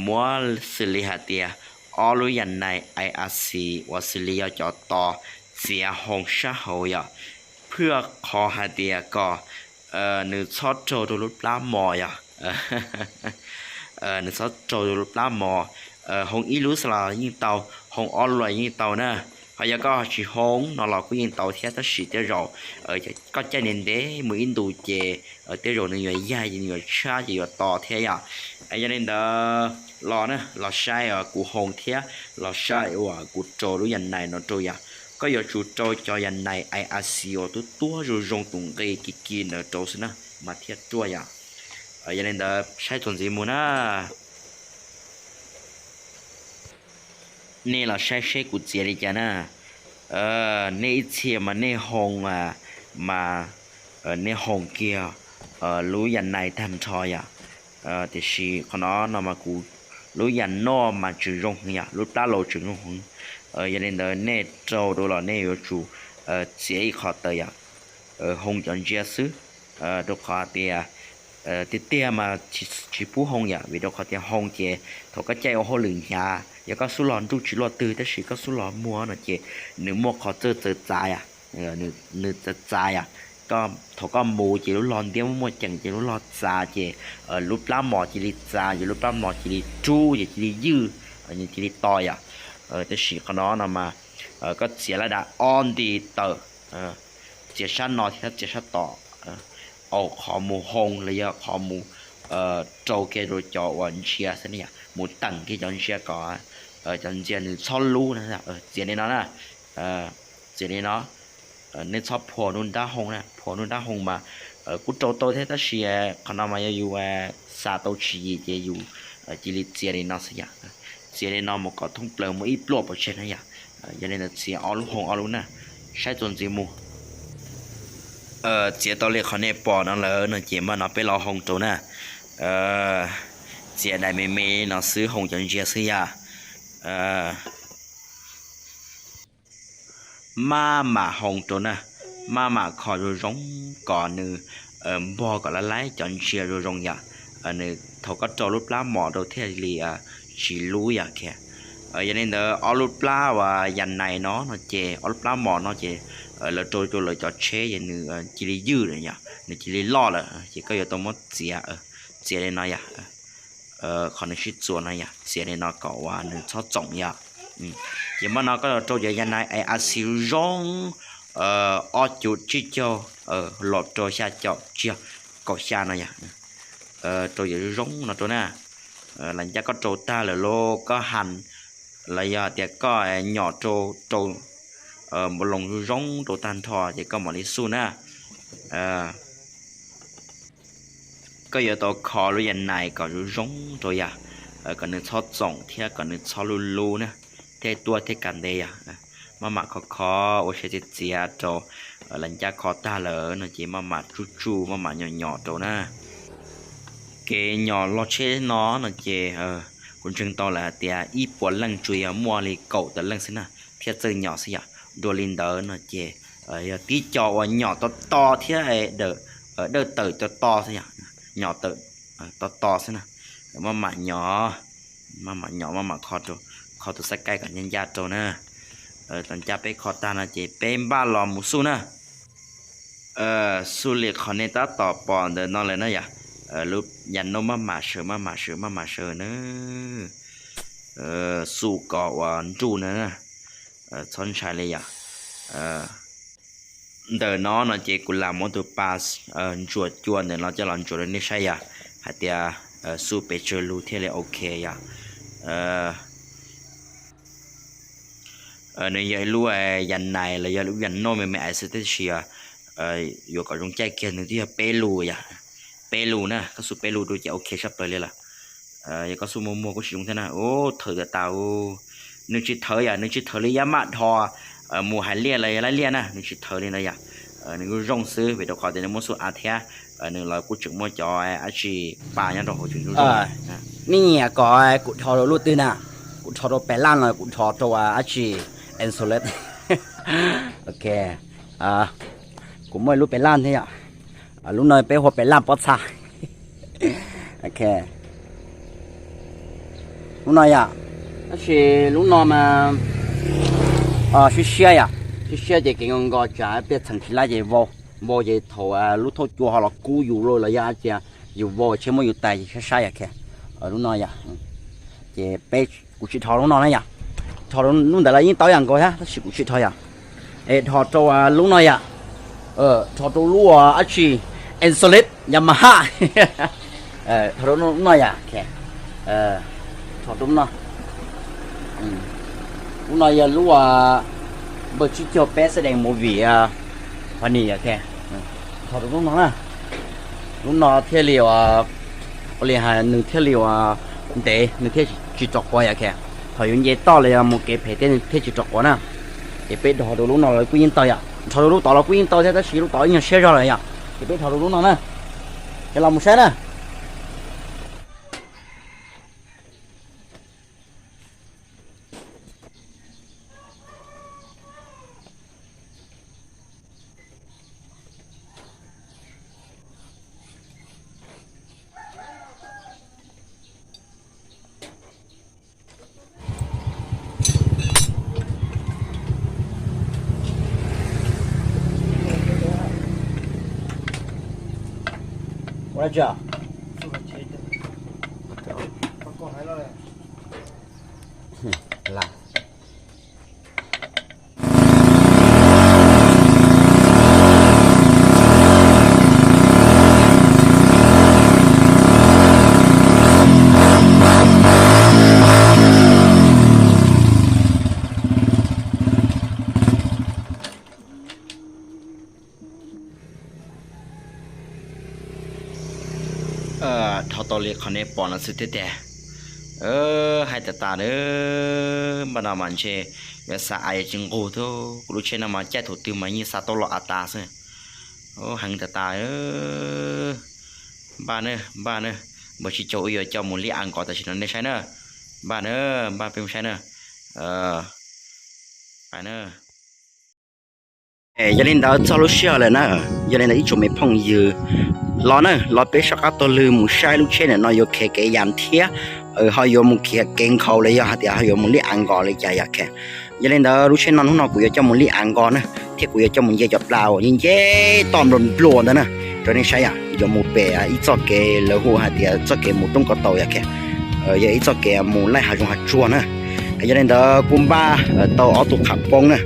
muab xws li hais tias ob lub yam nais A R C uas xws li yog cov tos txiav hoo sab hauv yom, phwj qhov hais tias kom nws txhob raug rau lub plab mos yom. Nws txhob raug rau lub plab mos. Hoo ib lub xwb los yeej tau, hoo ob lub los yeej tau na. Ho yog koj tsis hoo no los kuj yeej tau thiab tab sis tej zaum koj caij ntev ntev mus ib ntus ces tej zaum nws yuav yaig ces nws yuav tshab ces yuav to thiab yom. Yog li ntawd los na, los saib kuv hoo thiab los saib uas kuv rau lub yam nais no rau yom. Koj yuav tsum rau cov yam nais A R C uas tuab tuab zoo zoo tus nqi kiv kiv ntawd rau xwb na mas thiaj ruaj yom. Yog li ntawd saib txuas ntxiv mus na. Nej los saib seb kuv txiav li cas na. Nej ib txhia mas nej hoo, mas nej hoo kiag lub yam nais tag nrho yom. Tiam sis qhov no no mas kuv lub yam noj mas tseem zoo heev yom, lub plab laus tseem zoo heev. Yog li ntawd nej rau rau los nej yuav tsum txiav ib qho tawm yom, hoo cov ntsia xwb. Rau qhov tias tiag tiag mas tsis pub hoo yom, vim rau qhov tias hoo ces thaum koj caij ua hauj lwm hnyav, yog koj xub los nruj tsis luaj twg tab sis koj xub los muag no ces nws muaj qhov txawj txawv txav yom, nws txawv txav yom. Thaum koj mus ces lub log ntiab muaj muaj ceem ces lub log txav ces lub plab mos cia li txav ces lub plab mos cia li rub ces cia li ywj, cia li to yom. Tab sis qhov no no mas koj txiav laj dab ob nti tawm, txiav sab no thiab txiav sab tom, au qhov mus hoo los yog qhov mus rau kiag rau cov uas ntsia xwb na yom, mus teem kiag cov ntsia kom cov ntsia nws txhob lub na. Txiav li no na, txiav li no. Nej txhob phua nruj nrab hoo na, phua nruj nrab hoo mas kuj rau tau thiab tab sis qhov no mas yog yus xa tau tswv yim ces yus cia li txiav li no xwb yom. Txiav li no mus kom thoob plaws muaj ib pluaj pov tseg na yom. Yog li ntawd txiav ob lub hoo ob lub na, saib txuas ntxiv mus. Txiav tau li qhov nej pom no lawm no ces maj no peb los hoo rau na. Txiav daim me me no xwb, hoo cov ntsia xwb yom. Maj mam hoo rau na, maj mam kho zoo zoo kom nws npog kom lab laib cov ntsia zoo zoo yom. Nws thaum koj rau lub plab mos rau thiaj li tsis lub yom. Yog li ntawd ob lub plab uas yam nais no no ces ob lub plab mos no ces lawv rau rau lawv cov tsheb ces nws cia li ywj lawm yom, nws cia li loj lawm ces koj yuav tau muab txiav, txiav li no yom. Qhov nws sib txuas no yom, txiav li no kom uas nws txhob txoom yom. Ces maj no koj rau cov yam nais A R C zoo, ob cuv tsib caug los rau xya caum tsiag kaum xya no yom. Rau yam zoo zoo no rau na, los ncaj koj rau tag lawm los koj han los yog tias koj nyom rau rau npau loos zoo zoo rau tag nrho ces koj mam li xuj na. Koj yuav tau kho lub yam nais kom zoo zoo rau yom, kom nws txhob txoom thiab kom nws txhob lub lub na, thiaj tuaj thiaj kav ntev yom. Maj mam kho kho ua siab txiav txiav rau, los ncaj kho tag lawm no ces maj mam tsuj tsuj maj mam nyom nyom rau na. Kev nyom loj tsheb no no ces kuv ntseeg tau lawm hais tias ib puas leej tsuas yog muaj li kaum tawm leej xwb na, thiaj txawj nyom xwb yom. Dua li ntawd no ces yog tib co uas nyom to to thiab dawm tawm to to xwb yom, nyom tawm to to xwb na. Maj mam nyom, maj mam nyom, maj mam kho, kho tus xab kaib kom ncaj ncaj rau na. Thaum ncaj peb kho tag no ces peb npaj los mus xub na. Xub li qhov nej tab tom pom ntawm no lawm na yom, lub yas nub maj mam sawv, maj mam sawv, maj mam sawv na. Xub kom uas nruj na, txhob ntshai li yom. Ntawm no no ces kuv lam muab tus pas ntsuas cua ntawm no coj los ntsuas rau nej saib yom, hais tias xub pes tsawg lug thiaj li ok yom. Nws yog ib lub yas nais los yog lub yas nub me me xwb tab sis yuav kom zoo caij kiag nws twb yog peb lus yom, peb lus na, koj xub peb lus rau ces ok sab plaws li lawm. Yog koj xub muag muag kuj tsis zoo thiab na. Ub, thawv tas tas. Nws tsis thawv yom, nws tsis thawv li yam maj dhos mus hais liaj los yog laij liaj na, nws tsis thawv li ntawd yom. Nws kuj zoo xwb vim rau qhov tias nws muaj xub av thiab, nws los kuj tseem muaj cov dab tsi pa nyob rau hauv tseem zoo zoo. Nej nyiam kom kuv dhos rau lub twg na? Kuv dhos rau pem laj los kuv dhos rau dab tsi? Insolate. Ok, kuv muaj ib lub pem laj thiab yom. Lub no peb hu pem laj pob txha. Ok, lub no yom. Tab sis lub no mas siab siab yom, siab siab ces kev nkos nkos tsam pej txheem tsis laib ces vau, vau ces thaum lub thauj cua ho los kub yus los yog tias yus vau tsheb muab yus tais ces saib saib yom. Lub no yom, ces peb, kuv tsis dhos lub no na yom. Dhos lub ntawd los yeej tau yam nkaus thiab tab sis kuv tsis dhos yom. Es dhos rau lub no yom. Dhos rau lub dab tsi? Insolate Yamaha. Dhos rau lub no yom. Dhos rau lub no. Lub no yog lub npawg tsib caug peb xab dees movie funny yom. Dhos rau lub no na. Lub no thiaj li ua li hais nws thiaj li ua ntev, nws thiaj tsis rov quav yom. Thaum yuav nce toj los yog mus kev phem tej nws thiaj tsis rov quav na. Ces peb dhos rau lub no los kuj yeej tau yom, dhos rau lub tod los kuj yeej tau thiab tab sis lub tod ib nyuag siab zog lawm yom. Ces peb dhos rau lub no na. Ces los mus saib na. Ua li cas? Dhau tau li qhov nej pom no xwb tiag tiag. Hais tas tas na, npaj no mas ntshe yuav xa av yuav tsis nqug thiab. Kuv lub tsheb no mas caij thaum twg mas yeej xa tau los av tas xwb. Heev tas tas. Npaj na, npaj na, npawg Tsib Caug wb yuav coj mus liaj av nkos tam sim no nej saib na. Npaj na, npaj peb mus saib na. Pais na. Yog li ntawd txog lub sij hawm lawm na, yog li ntawd ib tsoom me phooj ywg, los na, los peb soj qab taug lw mus saib lub tsheb ntawm no yuav khiav kev yam thiab ho yuav mus khiav kev nkhaus los yog hais tias ho yuav mus liaj av nkos li cas yom. Yog li ntawd lub tsheb no hnub no kuv yuav coj mus liaj av nkos na, thiab kuv yuav coj mus nce cov plas uas nce nce toj nplua nplua ntawd na, rau nej saib yom. Yuav mus pem ib txoj kev lawv hu hais tias txoj kev mus Roob Ko Taus yom. Yog ib txoj kev mus laij hav zoov hav tsuag na. Yog li ntawd kuj npaj tau ob tug qham poob na,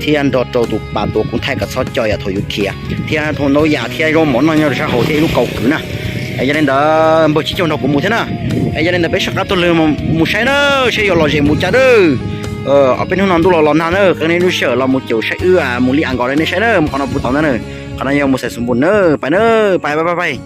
thiab nrog rau tus pas tuav kuv thaij kom txhob co yam thaum yuav khiav, thiab tau ntau yam thiab zaub mov noj nyob rau sab hauv thiab ib lub kaus kwv na. Yog li ntawd npawg Tsib Caug nrog kuv mus thiab na. Yog li ntawd peb soj qab taug lw mus saib na, saib yuav lom zem mus cas na. Ob peb hnub no ntuj los los nag na, qee nej lub sij hawm los mus caum saib wb mus liaj av nkos rau nej saib na, mus qhov no puv thaum ntawd na. Qhov no yog mus xais xus npus na, pais na, pais pais pais pais.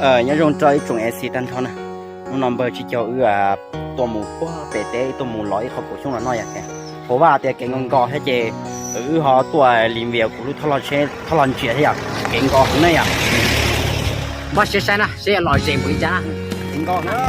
Nyob zoo rau ib tsoom A C tag nrho na. Hnub no npawg Tsis Caug wb tuaj mus puag pem teb tuaj mus lov ib qho kaum xyoob los noj yom. Qhov vaj tias kev nkos nkos thiab ces wb ho tuaj lim vias kuv lub thoj los ntsia thiab yom, kev nkos heev na yom. Npaj siab saib na seb yuav lom zem npaum li cas na. Kev nkos heev.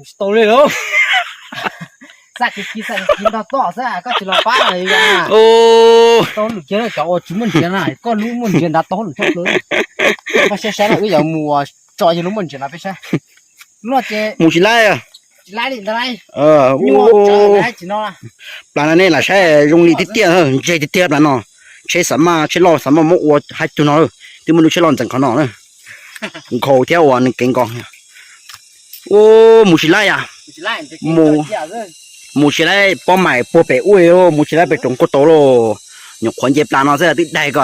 Tsis tau li lauj. Xav kiv kiv xav kiv kiv nrog tom xwb, koj tsis los pab no. Tau lwm kiag cov uas tsis muaj ntsiav na, koj lub muaj ntsiav nrad tau lwm tshaj plaws. Koj saib saib no wb yuav mus tso yog lub muaj ntsiav no peb saib. Lub no ces mus tsis laib. Tsis laib li ntawd. Plas no nej lam saib zoo li tiag tiag, ntseg tiag tiag plas no. Tsheb xav maj tsheb loj xav maj muab ua haib tug no, twb muaj lub tsheb loj ntxeev qhov no na. Nkhaus thiab uas nws kev nkos. Mus tsis laib yom. Mus tsis laib pob mais puag pem ub, mus tsis laib pem roov kuj tau lauj. Nyuam qhuav nce plas no xwb twb daig ko.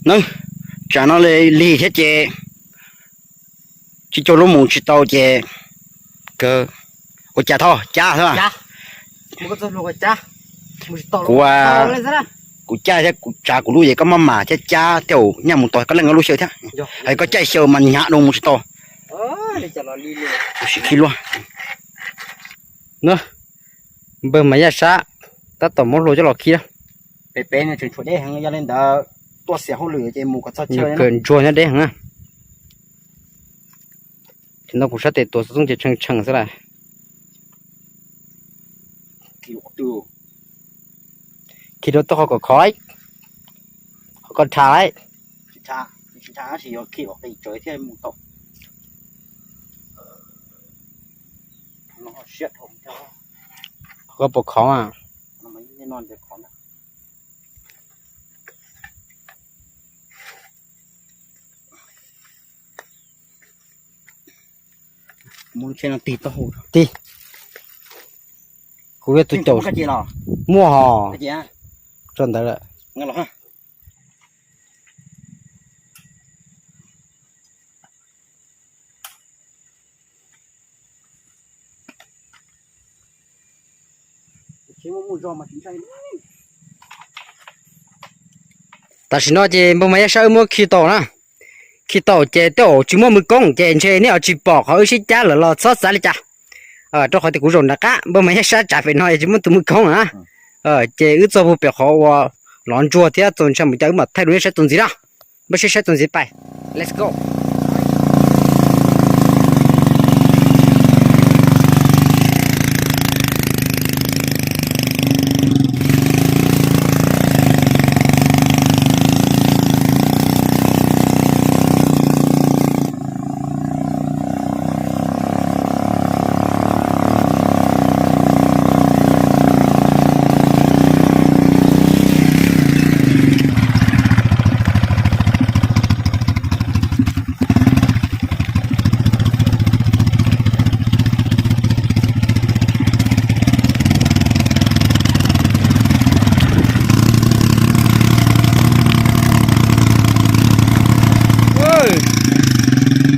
Na, tsam no lig thiab ces Tsis Caug lub mus tsis tau ces ua cas thov cab xwb. Kuv, kuv cab thiab kuv tsav kuv lub ces koj maj mam thiab cab thiab nyaj mus tau koj leej koj lub xyaw thiab. Hais koj caij xyaw mas hnyav dua mus tsis tau. Sim khi luaj. Npawg Mas Yaj Sab tab tom muab hlua coj los khi na. Pem pem no tseem tshuav deb heev, yog li ntawd tuaj xiam hauj lwm ces mus kom txog chaw. Kawm ntsuag nyob deb heev na. Ces no kuv sab tes tuav xov tooj ces tshee tshee xwb las. Khi rau toj qhov kom khov, qhov koj rha lawm. Qhov koj puas khov mas. Tig, kuv yog tus caum. Muaj hos. Tso ntawd lawm. Tam sim no ces npawg Mas Yaj Sab wb muab khi tau na. Khi tau ces tej zaum tsis muaj mws koob ces ntshe nej yuav tsis pom qhov wb sib cab lawm los txhob xav li cas. Rau qhov tias kuv zaum nram qab, npawg Mas Yaj Sab tsav pem no es tsis muaj tus mws koob na. Ces wb txog puag pem qhov uas lov ntsuag thiab txaus ntshai mus cas wb mam thaij rau nej saib txuas ntxiv na. Npaj siab saib txuas ntxiv pais. Let's go.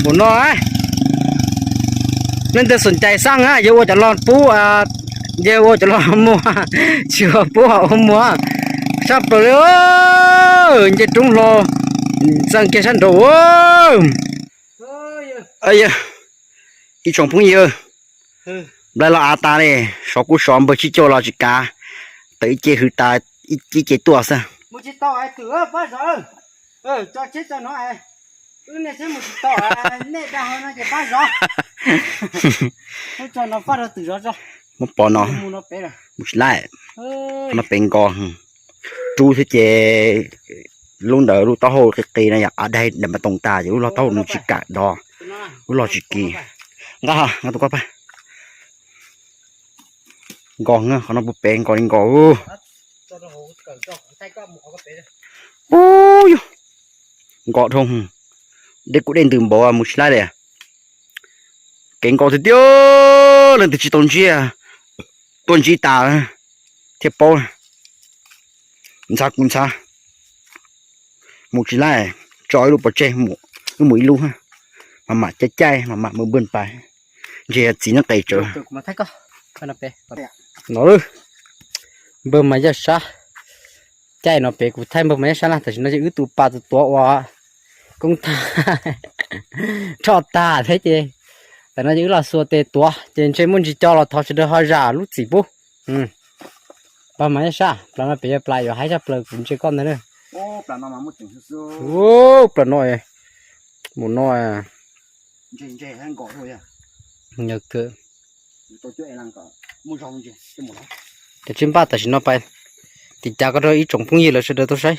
Ua no, Leej twg xom cai xaj na, yog ua cov log pub, yog ua cov log muag, tsis ua pub ua muag. Sab plaws li, nce roob hlo, txeev kiag sab nraud. Ib tsoom phooj ywg, nplai los av tas li, sov kuj sov, npawg Tsib Caug los tsis kav, tawm ib ce hws tas, ib ce tuaj xwb. Muab pov no, mus tsis laij, no pem nkos, rub thiab ces lub ntawd lub taub hau qis qis no yog av daig daim npab toos tas ces lub log taub hau nws tsis kam dov, lub log tsis kis. Nqa, nqa tus koj pab. Nkos, qhov no puag pem nkos li nkos. Ub yog, nkos dhau, dej kuj dej ntws npaum mus tsis laij li. Kev nkos tiag tiag, leej twg tsis tau ntsib, tuaj ntsib tas thiaj paub. Ntxhab kuv ntxhab, mus tsis laij, tso ib lub pov tseg, wb mus ib lub, mam mam caij caij mam mam mus npwj pas, ntshe txiv nyob qis tsawv. No, npawg Mas Yaj Sab, caij no pem kuv thaij npawg Mas Yaj Sab na, tam sim no ces wb tus pas tus tuav uas koob tag, rho tag thiab ces tam no ces wb los xuas tes tuav ces ntshe muaj ntsis co los thov sawv daws ho zam lub txim pub. Npawg Mas Yaj Sab, plas no pem yog plas yuav haib tshaj plaws kuv ntsia koj ntag na. Plas no, mus no. Ces tsis npaj tam sim no pais, ces cav koj rau ib tsoom phooj ywg lawv sawv daws tau saib.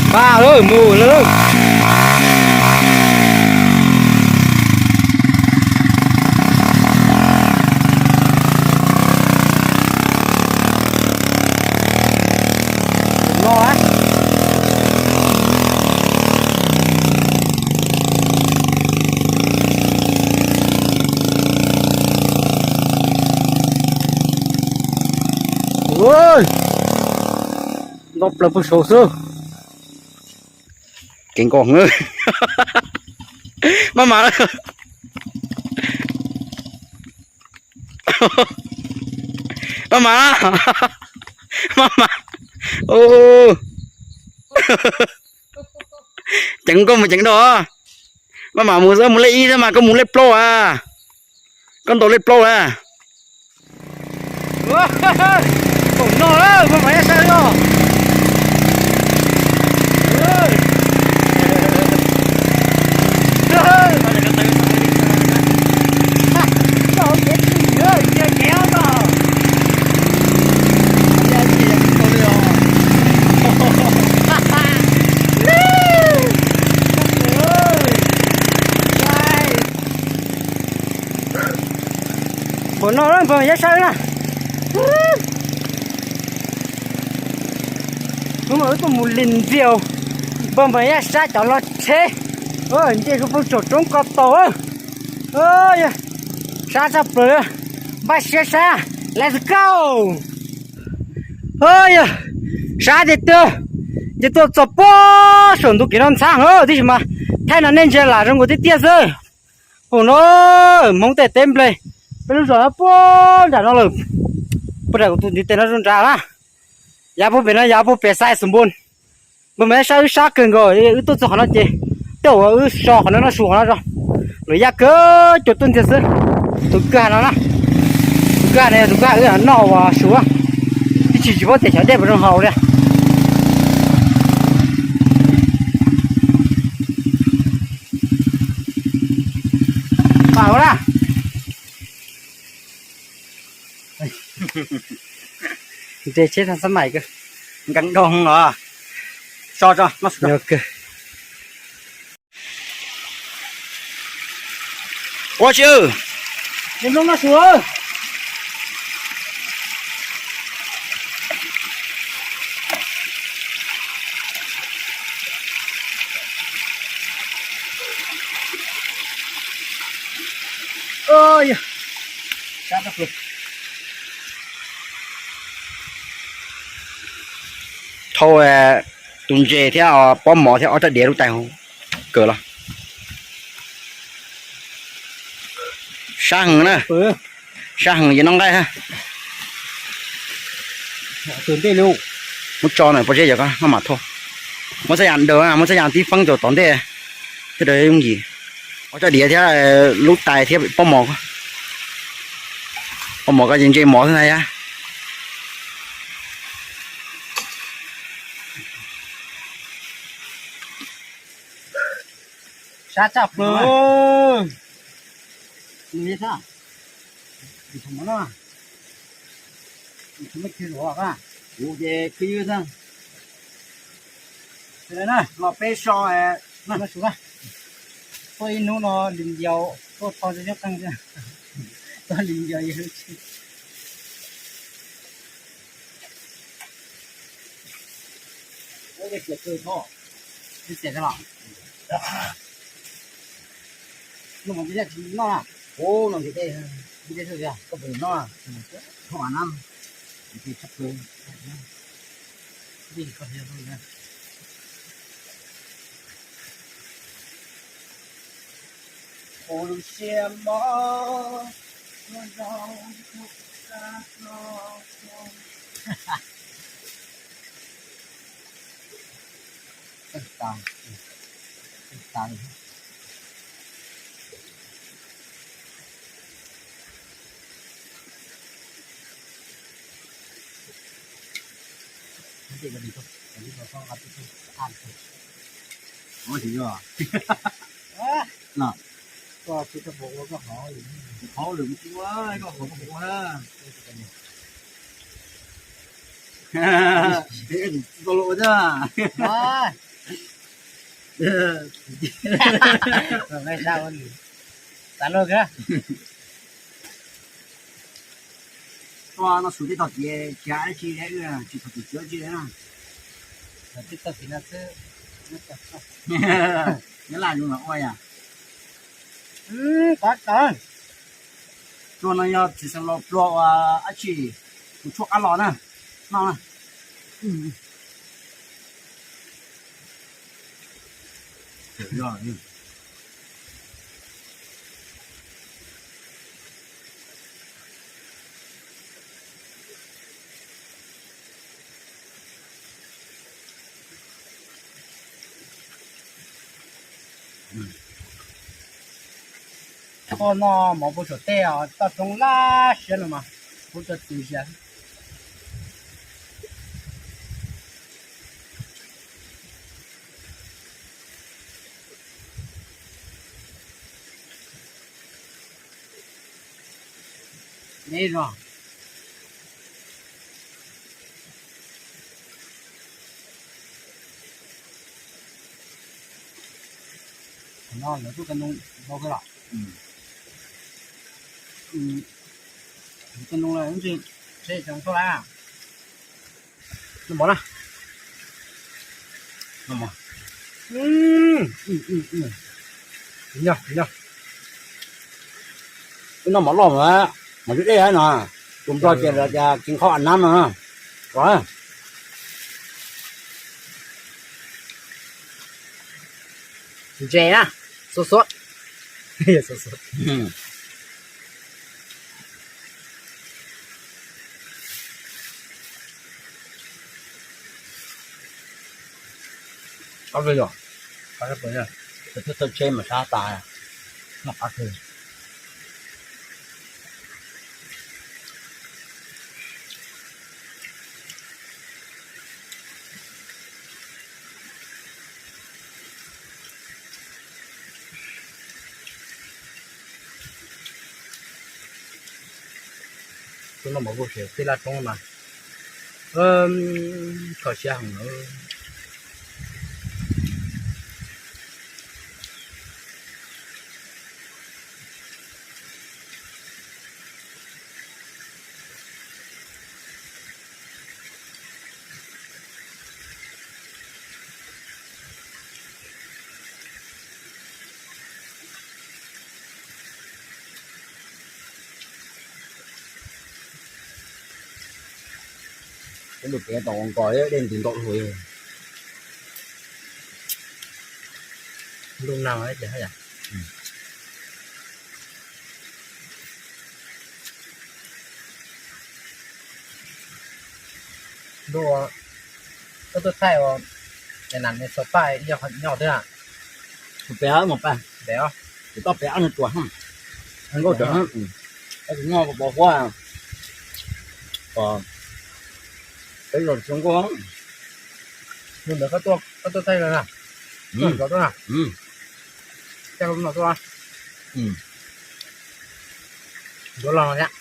Npaj lawm, mus lawm. Nto plaws puag saud xwb. Kev nkos, maj mam, maj mam, maj mam. Ceev, koj mus ceev dua. Maj mam mus xwb, mus lej ib xwb mas koj mus lej plaub a. Koj ntaus lej plaub a. Kaum no, maj mam yaj sab os. Npaum no npawg Yaj Sab na. Hnub no wb tuaj mus lim npias npawg Yaj Sab cov log tsheb, nce rau pem tsoom roob ko taus. Sab tshaj plaws, npaj siab sab, let's go. Yog sab tiag tiag, ces tuaj txog puag saum ntu kev no ntxhab heev tib si mas thaij no nej ntsia lam zoo nkaus tiag tiag xwb. Hauv no Hmoob tej teb nplej, peb lub zos no puag nram no lawm, puag nram kuv tus ntiv tes no zoo nrad na. Yav puag pem no yav puag pem xais xus npun. Npawg mas yaj sab wb sab kawg nkaus, wb tuaj txog qhov no ces tej zaum wb so qhov no noj su qhov no tso. Lawv yaj kawg cua tuaj ntxiag xwb. Tus kawg no na, tus kawg no yog tus kawg wb noj ua su, ib tsis tsis paub tias xyov dej puas zoo haus li. Pam na. Nres tsheb thaj xab mais kawg. Nkees dhau los. So tso, noj su. Ua tsi? Thau Tus ntses thiab pob mov thiab ob rab diav lub tais kawg los. Sab heev na, sab heev ces noj nqaij ha. Muab tso na, pob zeb yog ko maj mam thauj. Muab txhaj yam daws, muab txhaj yam tib feeb rau tom ntej thiab rau yooj yim. Ob rab diav thiab lub tais thiab pob mov. Pob mov ko ces ntse mov xwb ntag yab. Sab tshaj plaws. Kuv ces khwv ywg xwb. Los peb so, tuaj ib hnub no lim yau, tuaj tho nyob qeej, tuaj lim yau yawg. Ua cia kawg tho. Ib txhia los. Noj mas tsis noj, ua no ces koj puas noj? Thov na, tshaj plaws. Ua lub siab mob. Koj tsis tau ua, koj hov lwm ua, koj hov ua na. Tsis tau ua na. Xav luag kawg. Tuaj noj su tej tog kev, tsis hais dab tsi, wb tsis txog kev tsis dab tsi li na. Tej tog kev no xwb. Nyob laj zoo los ua yom. Qab tawv. Pluag no yog txiv xeev laus pluag uas dab tsi, tus tshuaj qab los na, noj na. Koj noj mov puag saum tej os, toj roob laj siab no mas, kuv tso tw siab. Neb zog. Qhov no lawv tuaj ka ntoo ntau kawg los. Ka ntoo los ntsis, seb tseem tuaj lawm. Noj mov na. Noj mov. Noj, noj. Wb noj mov loj mas, mov dub dej no. Tus Nplog ces lawv tias kis qhov a nab no. Ntses na, xuab xuab. Qab kawg yom, qab kawg, thaum tsheb mas sab tas, noj qab kawg. Tus no mas kuj siav tij laj roob mas kho siab heev. Peb lub kev tau ua nkaus dej nti ntaum lug. Lub no ces haj yam. Lub, koj tuaj thaij ua, es nam ne xav paj yog nyob twg na? Pem mus paj, pem, ces toj pem ob nws tuas, nkauj tseem, tus noj pos huab, peb los tsis nkauj. Mus ntawd koj tuaj thaij los na, tuaj nrov tuaj na, coj lub no tuaj, nrov los no thiab.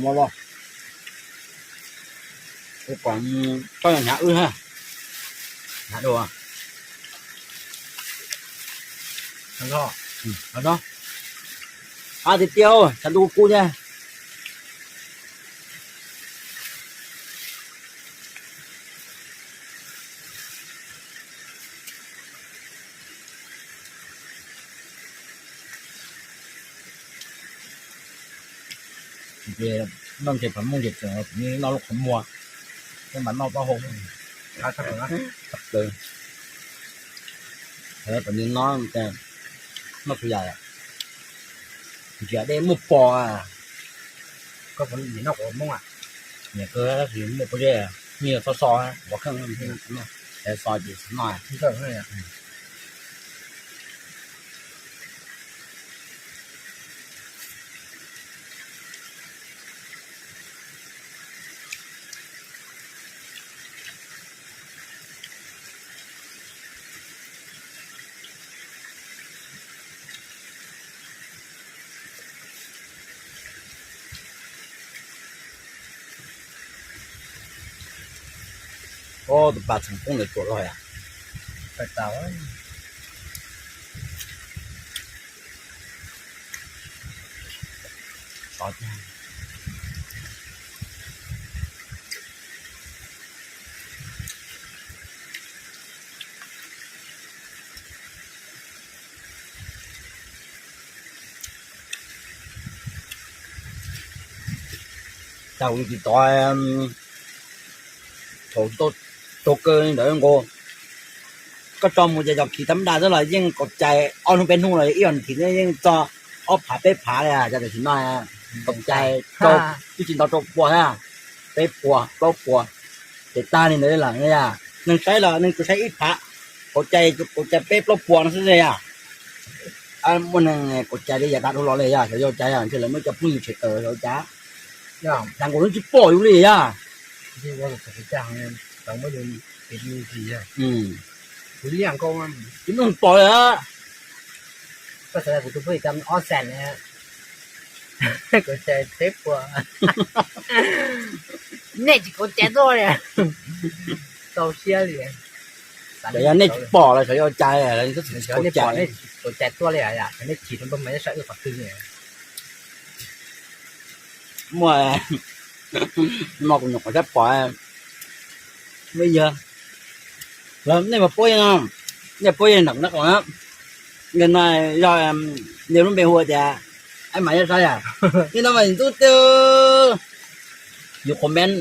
Mus los, koj hnyav wb ha, hnyav dua. Ab tiag tiag, tshav ntuj kub thiab. Ces noj ntshe phav muaj ces tseem noj lub qhov muag, tej mas noj taub hau. Thaum nws no, noj txhua yam, ntsia dej muaj pos. Koj puas noj qhov muag? Nyiam kawg, tab sis muaj pob zeb, nyiam xov xo, ua kheej, xov ces noj. Tus pas txheem poob ntawd tuam loj yom. Tau tsis tau, thaum tau kawg li ntawd nkaus. Koj tso mus ces cov khiv tam dab xwb los yeej kaum cai, ob hnub peb hnub los ib yam thiv yeej txog ob phav peb phav li. Cov tam sim no kaum cai, twb tsis nto rau puas thiab, peb puas plaub puas, ces tag li ntawd lawm yom. Neeg saib los neeg tsuas saib ib phav, kaum cai, kaum cai peb plaub puas no xwb yom. Muaj neeg kaum cai li yav tas dhau los li yom, xyov yog cas yom, ntshe lawv muaj cov phooj ywg tsev taws xyov cas, cas nkaus lub tsis pom yus li yom. Tsis pom li. Koj xav tias kuv tus phooj ywg ob xees, kaum cai peb puas, nej tsis kaum cai tuaj li. Txaus siab li. Yog nej tsis pom los xyov yog cas, kaum cai tuaj li, nej chim rau npauj mas yog sab wb qhov twg li. Muaj, no kuv nyuam qhuav sab pom, muaj ib yawg, nej mas puab, nej puab yawg nam nab qos na, yawg no yog, yawg lub npe hu tias Aib Mas Yaj Saib yom. Yawg no mas ntxub tiag, yus comment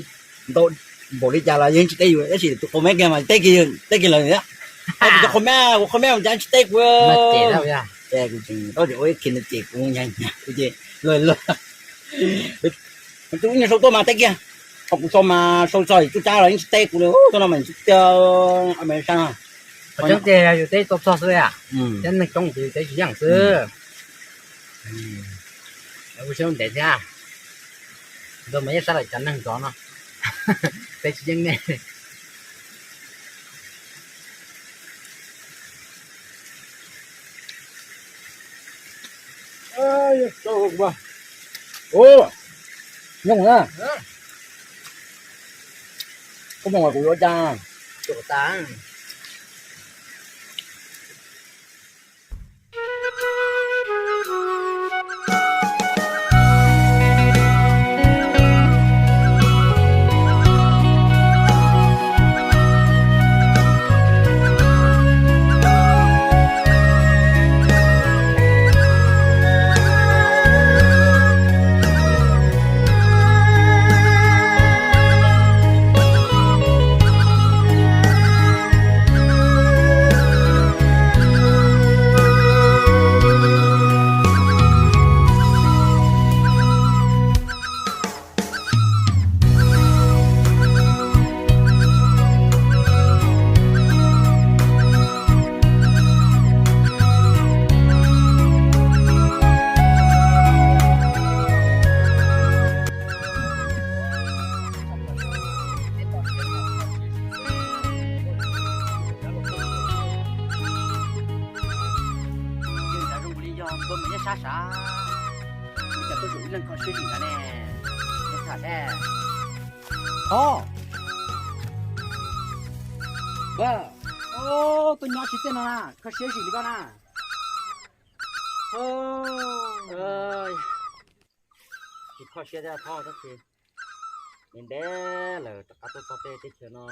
ntau npaum li cas los yawg tsis teb yus, tab sis tus comment kiag mas teb kiag, teb kiag lawm thiab. Tus comment, kuv comment mas cas tsis teb kuv. Ces kuv tseem ua ib khi no ces kuv, kuv ces luag luag, tus ib nyuag sau tuaj mas teb kiag, ho kuv sau mas sau txog tub tsab los yeej tsis teb kuv li. Tus no mas ntxub tiag, Aib Mas Yaj Saib. Qhov tseeb tiag yog yus teb tau txog xwb yom, thiab neeg coob ces yus teb tsis yeej xwb. Ua siab ntev thiab, ntuj mas yeej sab lawm cov neeg zov no, teb tsis yeej nej. Nyob na, koj mus kuv yuav cas. tshaj sav. Ua cas tuaj zaum ib leeg kho siab zim ntawd ne? Ua tshaj sav. Os, tuaj nyob tsis txij no na, kho siab zim li koj na. Tsis kho siab thiab, thaub tab sis ntev ntev lawm rov qab tuaj txog tej teb chaws no,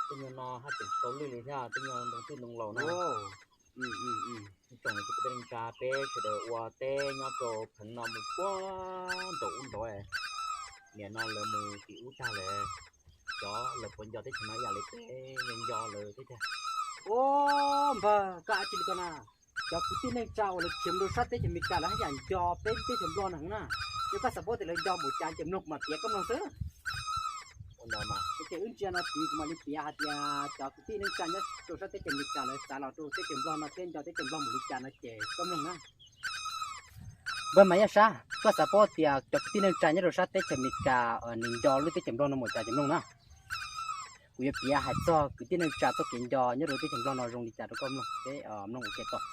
tej nyuag no haj tseem tsis tau lwj li thiab, tej nyuag ntoo twj ntoo laus no. Tsoom kwv tij neej tsa peb sawv daws ua teb nyob rau pheev no mus puag nraum ub nraud, nim no lawv mus tim ub tag lawm, xyov lawv puas nco teb chaws no ib yam li peb nco nco lawv teb chaws. Ua, npawg, koj ab tsi li ko na? Cov kwv tij neej tsa uas lawv khiav mus rau sab teb chaws Amelikas lawv haj yam nco peb teb chaws Nplog no heev na. Yog koj xav paub tias lawv nco npaum cas ces mloog kuv mam piav koj mloog xwb. Ua ntawd mas, ces wb ntsia no tid kuv mam li piav hais tias cov kwv tij neej tsa nyob rau sab teb chaws Amelikas lawv xav los rau teb chaws Nplog no thiab nco teb chaws Nplog npaum li cas no ces koj mloog na. Npawg Mas Yaj Sab, koj xav paub tias cov kwv tij neej tsa nyob rau sab teb chaws Amelikas nws nco lub teb chaws Nplog no npaum cas ces mloog na. Kuv yuav piav hais txog kwv tij neej tsa txoj kev nco nyob rau teb chaws Nplog no zoo li cas rau koj mloog, peb mloog ua ke tau.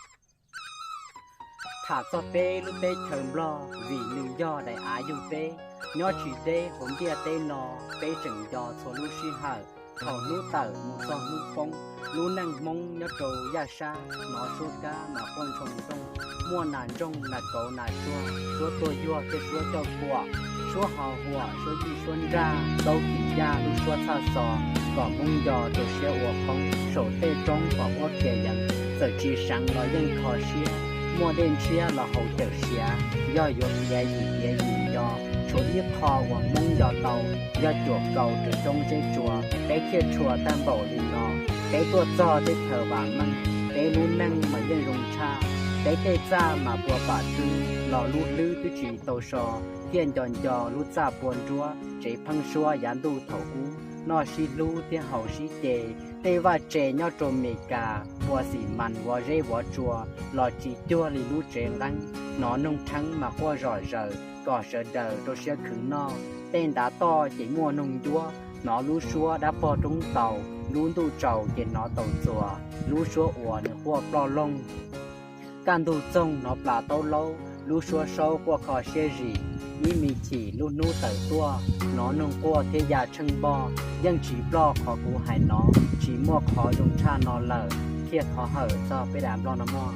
Tham txog peb lub teb chaws Nplog vim nws yog daim av yug peb, nyob tsis deb hauv ntiaj teb no, peb tseem nco txhua lub sij hawm. Thaum hnub tawm mus txog hnub poob, lub neej Hmoob nyob rau Yaj Sab hnov suab kab mas quaj ntshoo nrooj, muaj nas ntsoog nas kauv nas tsuag, suab tuag yuag thiab suab cauj kuam, suab ho huam suab yij suab nraj, txaub kis yaj lub suab txhaj xo, kom Hmoob nco rau siab ua qoob. Saum tej roob pom huab kiav yees, txawm tsis seev los yeej kho siab, muaj dej ntshiab los haus cawm siav, yog yuav piav yim piav yim nco. Tshuav ib qho uas Hmoob nco tau, yog cuam kaus rau roob zeb tsua, peb thiaj tshua tag npaum li no. Peb tuaj txog teb chaws vam meej, peb lub neej mas yeej zoo tshaj. Peb tej txaj mas pua pam twb los lub hlwb twb tsis tau so, thiaj nco nco lub txaj pua nruab tsev pheeb suab yav ntuj thaum ub, noj sib hlub thiab haus sib ce. Tej vaj tse nyob rau Meskas pua xim mas vov zeb vov tsua los tsis cuag li lub tsev nqeeb, hnov noog rheeb mas quaj zom zaws kom sawv daws rau siab khwv noj. Tej ntav toj ces muaj noog ncuab, hnov lub suab dab pog roob taus, lub ntuj tsaus ces hnov taus txuas, lub suab uas nws quaj ploj loog. Kaj ntug txoog hnov plas taub laub, lub suab saub quaj kho siab zim, ib me chim lub hnub tawm tuaj, hnov noog quaj thiab ya tsheej npoj, yeej tsis ploj qhov kuv hais no, tsis muaj qhov zoo tshaj no lawm, thiaj thov hawm txog peb daim av Nplog no mog.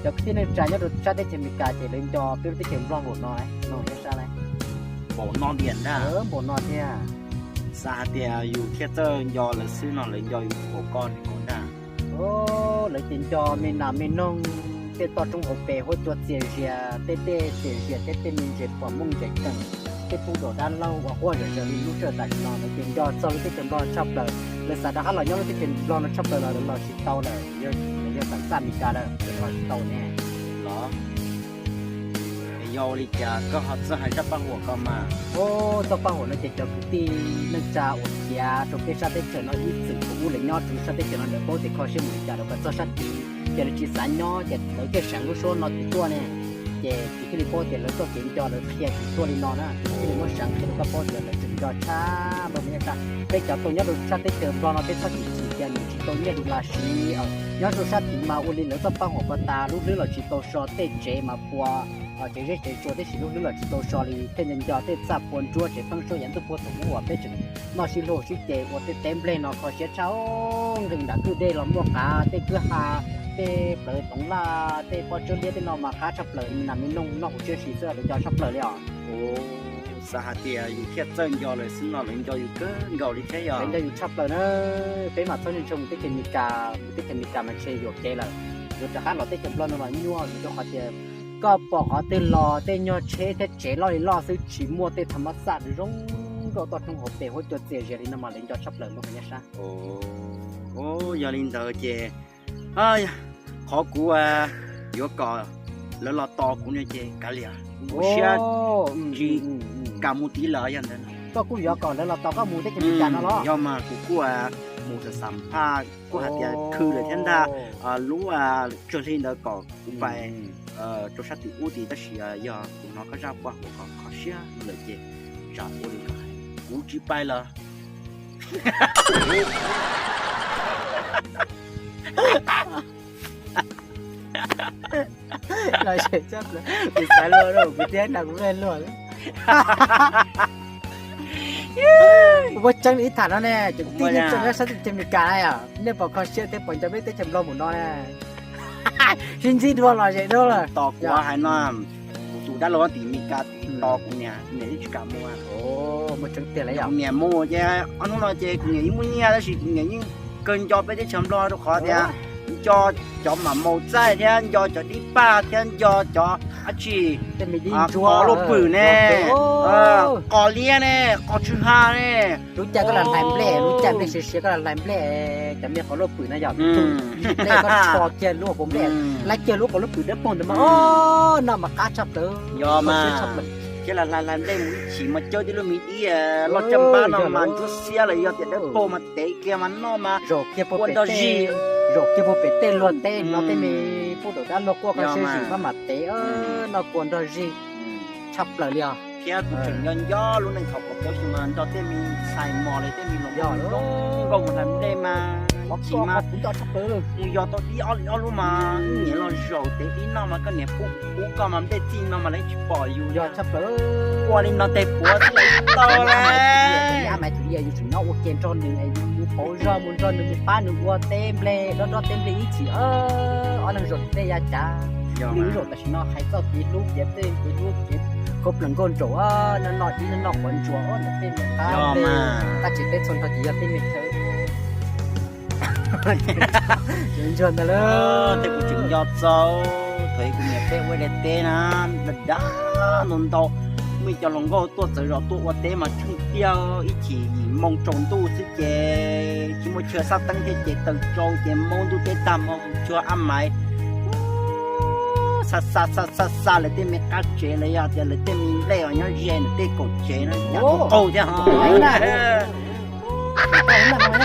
Cov kwv tij neej tsa nyob rau sab teb chaws Amelikas ces lawv nco peb lub teb chaws Nplog npaum no, no nyob sab lawm. Npaum no tiag ntag. Npaum no thiab. Xav hais tias yus thiaj txawj nco lawv xwb no lawv nco yus npaum koj npaum ntag. Lawv ces nco me nas me noog, tej toj roob hauv pes huab cua txias zias, tej dej txias zias thiab tej me ntses pom mooj ntses keem, tej pub dam dab laug uas quaj zom zaws li lub sij hawm tam sim no, lawv ces nco txog lub teb chaws Nplog tshaj plaws. Lawv xav rov qab los nyob lub teb chaws Nplog no tshaj plaws los lawv los tsis tau lawm, yog lawv yog tam txaj Amelikas lawm lawv los tsis tau ne. Los, yog ua li cas koj ho txawj hais zaj paj huam ko mas? Txoj paj huam no ces cov kwv tij neej tsa uas khiav rau peb sab teb chaws no ib txwm thaum ub lawv nyob rau sab teb chaws no lawv paub tias kho siab mus li cas rau kom txog sab tid ces lawv tsis xav nyob ces lawv thiaj seev lub suab no tim tuaj ne. Ces kuv thiaj li paub tias lawv txoj kev nco lawv qhia tim tuaj li no na, kuv thiaj li muab seev qhia rau koj paub tias lawv tseem nco tshaj npaum li cas. Peb cov tau nyob rau sab teb chaws Nplog no peb txhob chim chim tias nws tsis tau nyiaj lus las siv. Nyob rau sab tid mas ua li lawv txoj paj huam ko tas lub hlwb los tsis tau so, tej tsev mas pua tsev zeb tsev tsua tib si lub hlwb los tsis tau so li, thiaj nco nco tej txaj pua nruab tsev pheeb suab yav ntuj puag thaum ub uas peb tseem noj sib hlub sib ce ua tej teb nplej no kho siab tshaj. Nqis nram kwj dej los muaj qav, tej kwj ha, tej plawv toov laj, tej pob tsawb liab tej no mas qab tshaj plaws, me nas me noog noj huv siab si xwb, lawv nco tshaj plaws li os. Xav hais tias yus thiaj txawj nco lawv xwb no lawv nco yus kawg nkaus li thiab yog. Lawv nco yus tshaj plaws na. Peb mam txhob ntshe mus teb chaws Amelikas, mus teb chaws Amelikas mas ntshe yuam kev lawm. Yuav rov qab los teb chaws Nplog no los nyuaj vim rau qhov tias koj pom qhov twg los tej nyuag tsheb thiab tsev loj li loj xwb tsis muaj tej tha mab xaj zoo nkauj toj roob hauv pes huab cua txias zias li no mas lawv nco tshaj plaws npaum no Yaj Sab. Yog li ntawd ces qhov kuv yuav kom lawv los tos kuv no ces kav liam, kuv siab tsis kam mus tid lawm yog ntawd. Koj kuj yuav kom lawv los tos koj mus teb chaws Amelikas no los? Yog mas kuv kuj mus xam xam phaj kuj hais tias khw lawm thiab ntag, lub tsawg hli ntawd kom kuv pais rau sab tim ub tid tab sis yog kuv hnov koj zaj paj huam ko kho siab lawm ces tsam ua li koj hais kuv tsis pais lawm. Los ze tshaj plaws, kuv xav luag rau kuv thiab no kuv luag luag lawm. Kuv muaj tseeb ib tham no ne, cov tij neej tsa nyob sab teb chaws Amelikas na yom, nej puas kho siab thiab puas nco peb teb chaws Nplog mus no na? Sib ntsib dua los ze dua lawm. Tos kuv hais no, kuv tus dab laug tim Amelikas tim tos kuv niam, niam yeej tsis kam mus. Kuv niam mus ces ob hnub no ces kuv niam yeej muaj nyiaj tab sis kuv niam yeej kawg nco peb teb chaws Nplog rau qhov tias nco cov mam maus txaij thiab nco cov dib paj thiab nco cov dab tsi, qos luaj pwm ne, qos liab ne, qos tsw ha ne. Lub caij koj los hlais nplej, lub caij nplej siav siav koj los hlais nplej, cov me qos luaj pwm na yom, nplej koj tso kiag lub qos nplej, laib kiag lub qos luaj pwm dawb paug ntawd mas, o, noj mas qab tshaj plaws. Yog mas, thiab los hlais hlais nplej mus ib chim mas cawb tib lub me dib loj caj npab no mas ntsuab xiab los yog tias dawb paug mas tev kiag mas noj mas ua nrog zis. Zaum kiag puag pem tej luag teb no tej me pub daum dab luag quaj koj siab zim maj mam tev, noj kua nrog zis tshaj plaws li os. Thiab kuv tseem nco nco lub neej thaum kaum plaub xyoo no nrog tej me ntxhais mos los tej me hluas nkauj mus hlais nplej mas ib chim mas mus yog tau dib ob li ob lub mas ib niam los zaum tev dib noj mas koj niam pub pub koj mas nplej txij no mas lawv tsis pom yus. Ua li no tej puav tau lawm. Yus tseem nyob ua ke nrog nws, yus mus pauv zog mus nrog nws mus pab nws ua teb nplej, dob dob teb nplej ib chim, ob leeg zaum tej yav cav, nws zaum tam sim no hais txoj kev hlub kev tej kev hlub kev khaub plees nkauj nraug, noj noj dib noj noj quav ntsuas, tej me qab tej qab tsev teb txhua nrho ces yog tej me chaw ntsuag ntag lauj. Tej kuv tseem nco txog thaum kuv niam peb ua liaj teb na, dag ntau ntau, muaj ib co hluas nkauj tuaj txawv zos tuaj ua teb mas tsheej tiag, ib chim yim moo tsaus ntuj xwb ces tsis muaj chaw xab teeb thiab ces taws tsau ces maub ntuj teb tag hmo cuag ab maiv xa xa xa xa xa lawv tej me qab tsev los yog tias lawv tej me nplej uas nyob ze nws tej kaum tsev na, yam qaug thiab ho.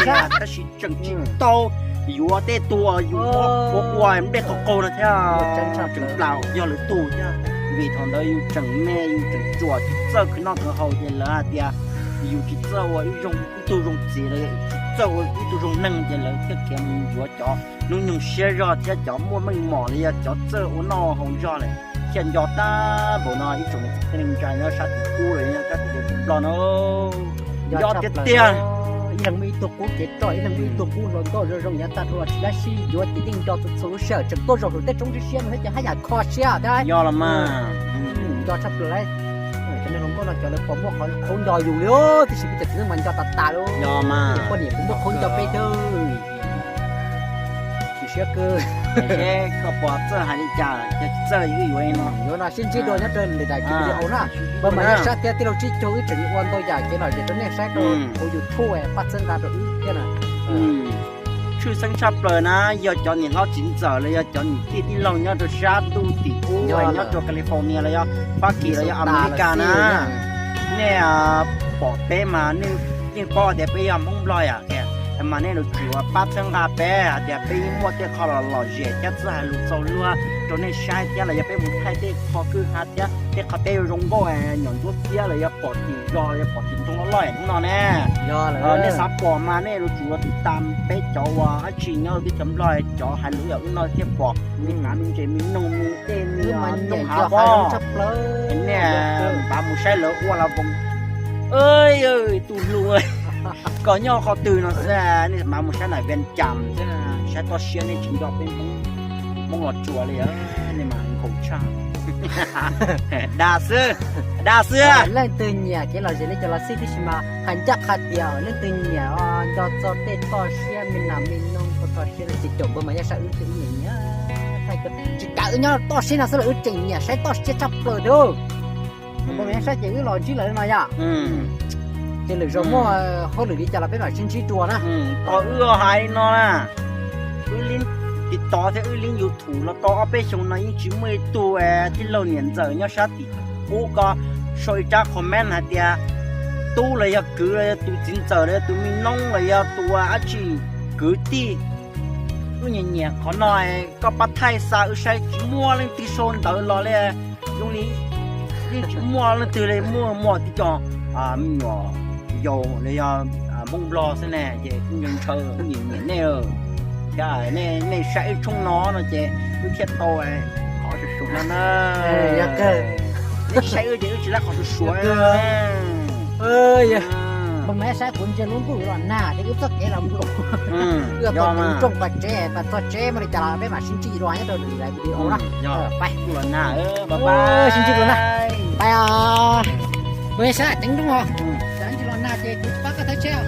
Tab sis tseem tsis tau yuav tej tug uas yus ua ua nplej qaug qaug no thiab, tseem plaws yog lawv tug thiab. Vim thaum ntawd yus tseem me yus tseem ruam tsis txawj khwv noj khwv haus ces lawv hais tias yus tsis txawj ua ib zoo ib tug zoo txiv los tsis txawj ua ib tug zoo neeg ces lawv thiaj khiav mus yuav cov hnub nyoog siab zog thiab cov muaj meej mom los yog cov txawj ua noj haus zog lawm. Thiaj nco tag npaum no ib tsoom niam txiv kwv tij neej tsa nyob sab tim ub los yog sab tim Nplog no. Nco tiag tiag. Ib leeg muaj ib tug qub kev roj, ib leeg muaj ib tug qub hluas nkauj zoo zoo yav tag dhau los tsis dab tsi yuav ces yeej nco txhua txhua lub sij hawm tseem tuaj zaum saum tej roob siab siab no thiab ces haj yam kho siab thiab. Yog los mas. Nco tshaj plaws lauj. Cov neeg hluas nkauj no cov lawv puas muaj qhov qhaub nco yus li, tiam sis peb cov txiv neej mas nco tas tas lauj. Poj niam puas muaj qhov nco peb thiab. Tsis siab kawg. Seb koj puas txawj hais li cas, yog tsis txawj wb yuav no. Yuav no sib ntsib dua nyob rau lwm daim video na. Pab mas nyob sab thiab tij laug Tsib Caug wb tseem yuav ua ntau yam kev lom zem rau nej saib rau hauv YouTube pab txhawb nqa rau wb thiab na. Tshwj xeeb tshaj plaws na, yog cov niam hlob txiv ntxawm los yog cov niam tij tij laug nyob rau sab ntuj tim ub, nyob rau California los yog Fab Kis los yog Amelikas na, nej pom peb mas nej yeej paub tias peb yog Hmoob Nplog yom, mas nej yuav tsum pab txhawb nqa peb hais tias peb yeej muaj tej qho los lom zem thiab txawj hais lus txaus luag rau nej saib thiab los yog peb mus thaij tej qho kwj ha thiab tej qho teb zoo nkauj nyuam ntsuab xiab los yog pom tim zos los yog pom tim nroog loj loj hnub no ne. Nej xav pom mas nej yuav tsum tiv tas peb cov uas dab tsi nyob teb chaws Nplog cov hais lus yam wb no thiaj pom me qav me ntses me noog me tej me tooj hav pob. Nej npav mus saib lawv ua la voos, tus hlub kom nyob qhov twg no xwb, nej npav mus saib nram Vias Cas xwb, saib toj siab nej tsis nco peb Hmoob los tsuas li, nej mas nkaus tshaj. Dag xwb, dag xwb. Leej twg nyiam kev lom zem li cov los xij tib si mas hais ncaj qha tias leej twg nyiam nco txog tej toj siab me nas me noog toj siab no ces caum npawg mas yaj saib wb thiab wb nyiam nyiam. Tsis kav wb nyob toj siab no xwb los wb tseem nyiam saib toj siab tshaj plaws thiab. Npawg mas yaj saib ces wb los ntsib lawm no yom. Ces lwm zaus muaj hauj lwm li cas los peb mam sib ntsib dua na. Tau wb hais li no na, wb li tiv tov thiab wb li YouTube los tau ob peb xyoo no yeej tsis muaj ib tug tij laug niam ntxawm nyob sab tim ub ko sau ib rab comment hais tias tub los yog kwv los yog tus txiv ntxawm los yog tus me noob los yog tus dab tsi kwv tij, wb nyiam nyiam qhov no, koj pab thaij xa wb saib, tsis muaj leej twg sau ntawd los li. Zoo li yeej tsis muaj leej twg li, muaj muaj tib co me nyuam yaus los yog Hmoob Nplog xwb ne, ces kuj ntshaw ntshaw wb nyiam nyiam nej thiab, nej saib wb tshooj no no ces wb thiaj tau qhov Los na, yog kawg, nej tsis saib wb ces wb tsis lab qhov tu suav. Npawg Maiv Xab, kuv ntsia lub ntuj los nag thiab wb txoj kev los nploos. Wb yuav tau mus rooj pas tsev pas txog tsev muaj li cas los peb mam sib ntsib dua nyob rau lwm daim video na. Sib ntsib dua na. Npawg Maiv Xab, ceev nrooj os. Tsam ntsis los nag ces kuv pab koj thawb tsheb os.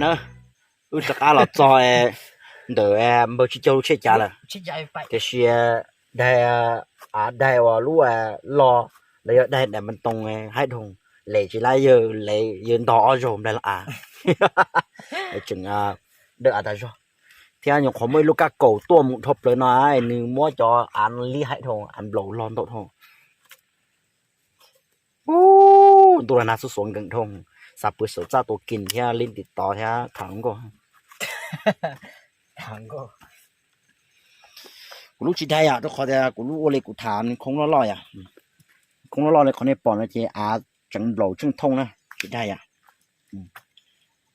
Na, wb rov qab los txog ntawm npawg Tsib Caug lub tsheb cav lawm. Tiam sis daim, av daim uas lub loj los yog daim daim npab toog haib dhoo, les tsis lab yawg, les yawg ntog ob zaug nplaig los av, tseem dawb av tas zog. Thiab nyuam qhuav muaj ib lub kab kaum tuaj mus dhau plaws no, nws muab cov av no lib haib dhoo, av nplaum loj ntau dhau. Ub, ntuj los nag xuv xuav nkees dhau, xav pw xauv txaj tua kim thiab lib ntim tod thiab tham nkauj. Kuv lub tsis daig yom, rau qhov tias kuv lub ua li kuv tham nws khoob loj loj yom. Khoob loj loj li qhov nej pom no ces av tseev nplaum tsheej thooj na, tsis daig yom.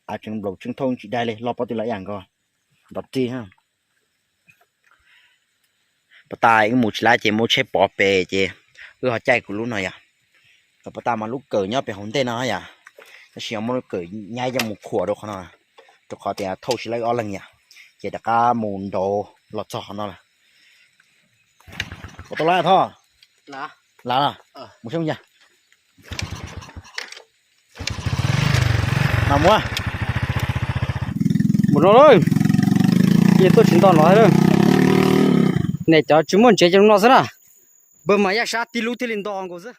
Av tseev nplaum tsheej thooj tsis daig li, loj pob tw lawm ib yam nkaus, nrov rig. Puag ta wb mus tsis lab ces muab tsheb pov pem ces wb ho caij kuv lub no yom. Puag ta mas lub kawm nyob pem hauv ntej no yom, tab sis muab lub kawm nyab coj mus khuam rau qhov no, rau qhov tias thauj tsis lab wb ob leeg yom, ces rov qab mus nraud los txog qhov no lawm. Ua tau lab thoj, lab mus xyoob yog mas muab mus no lawm, ces tuaj tsis nto no lawm. Nej cov tsis muaj ntsev cov no xwb na, npawg Maiv Xab tib lub thiaj li nto nkaus xwb.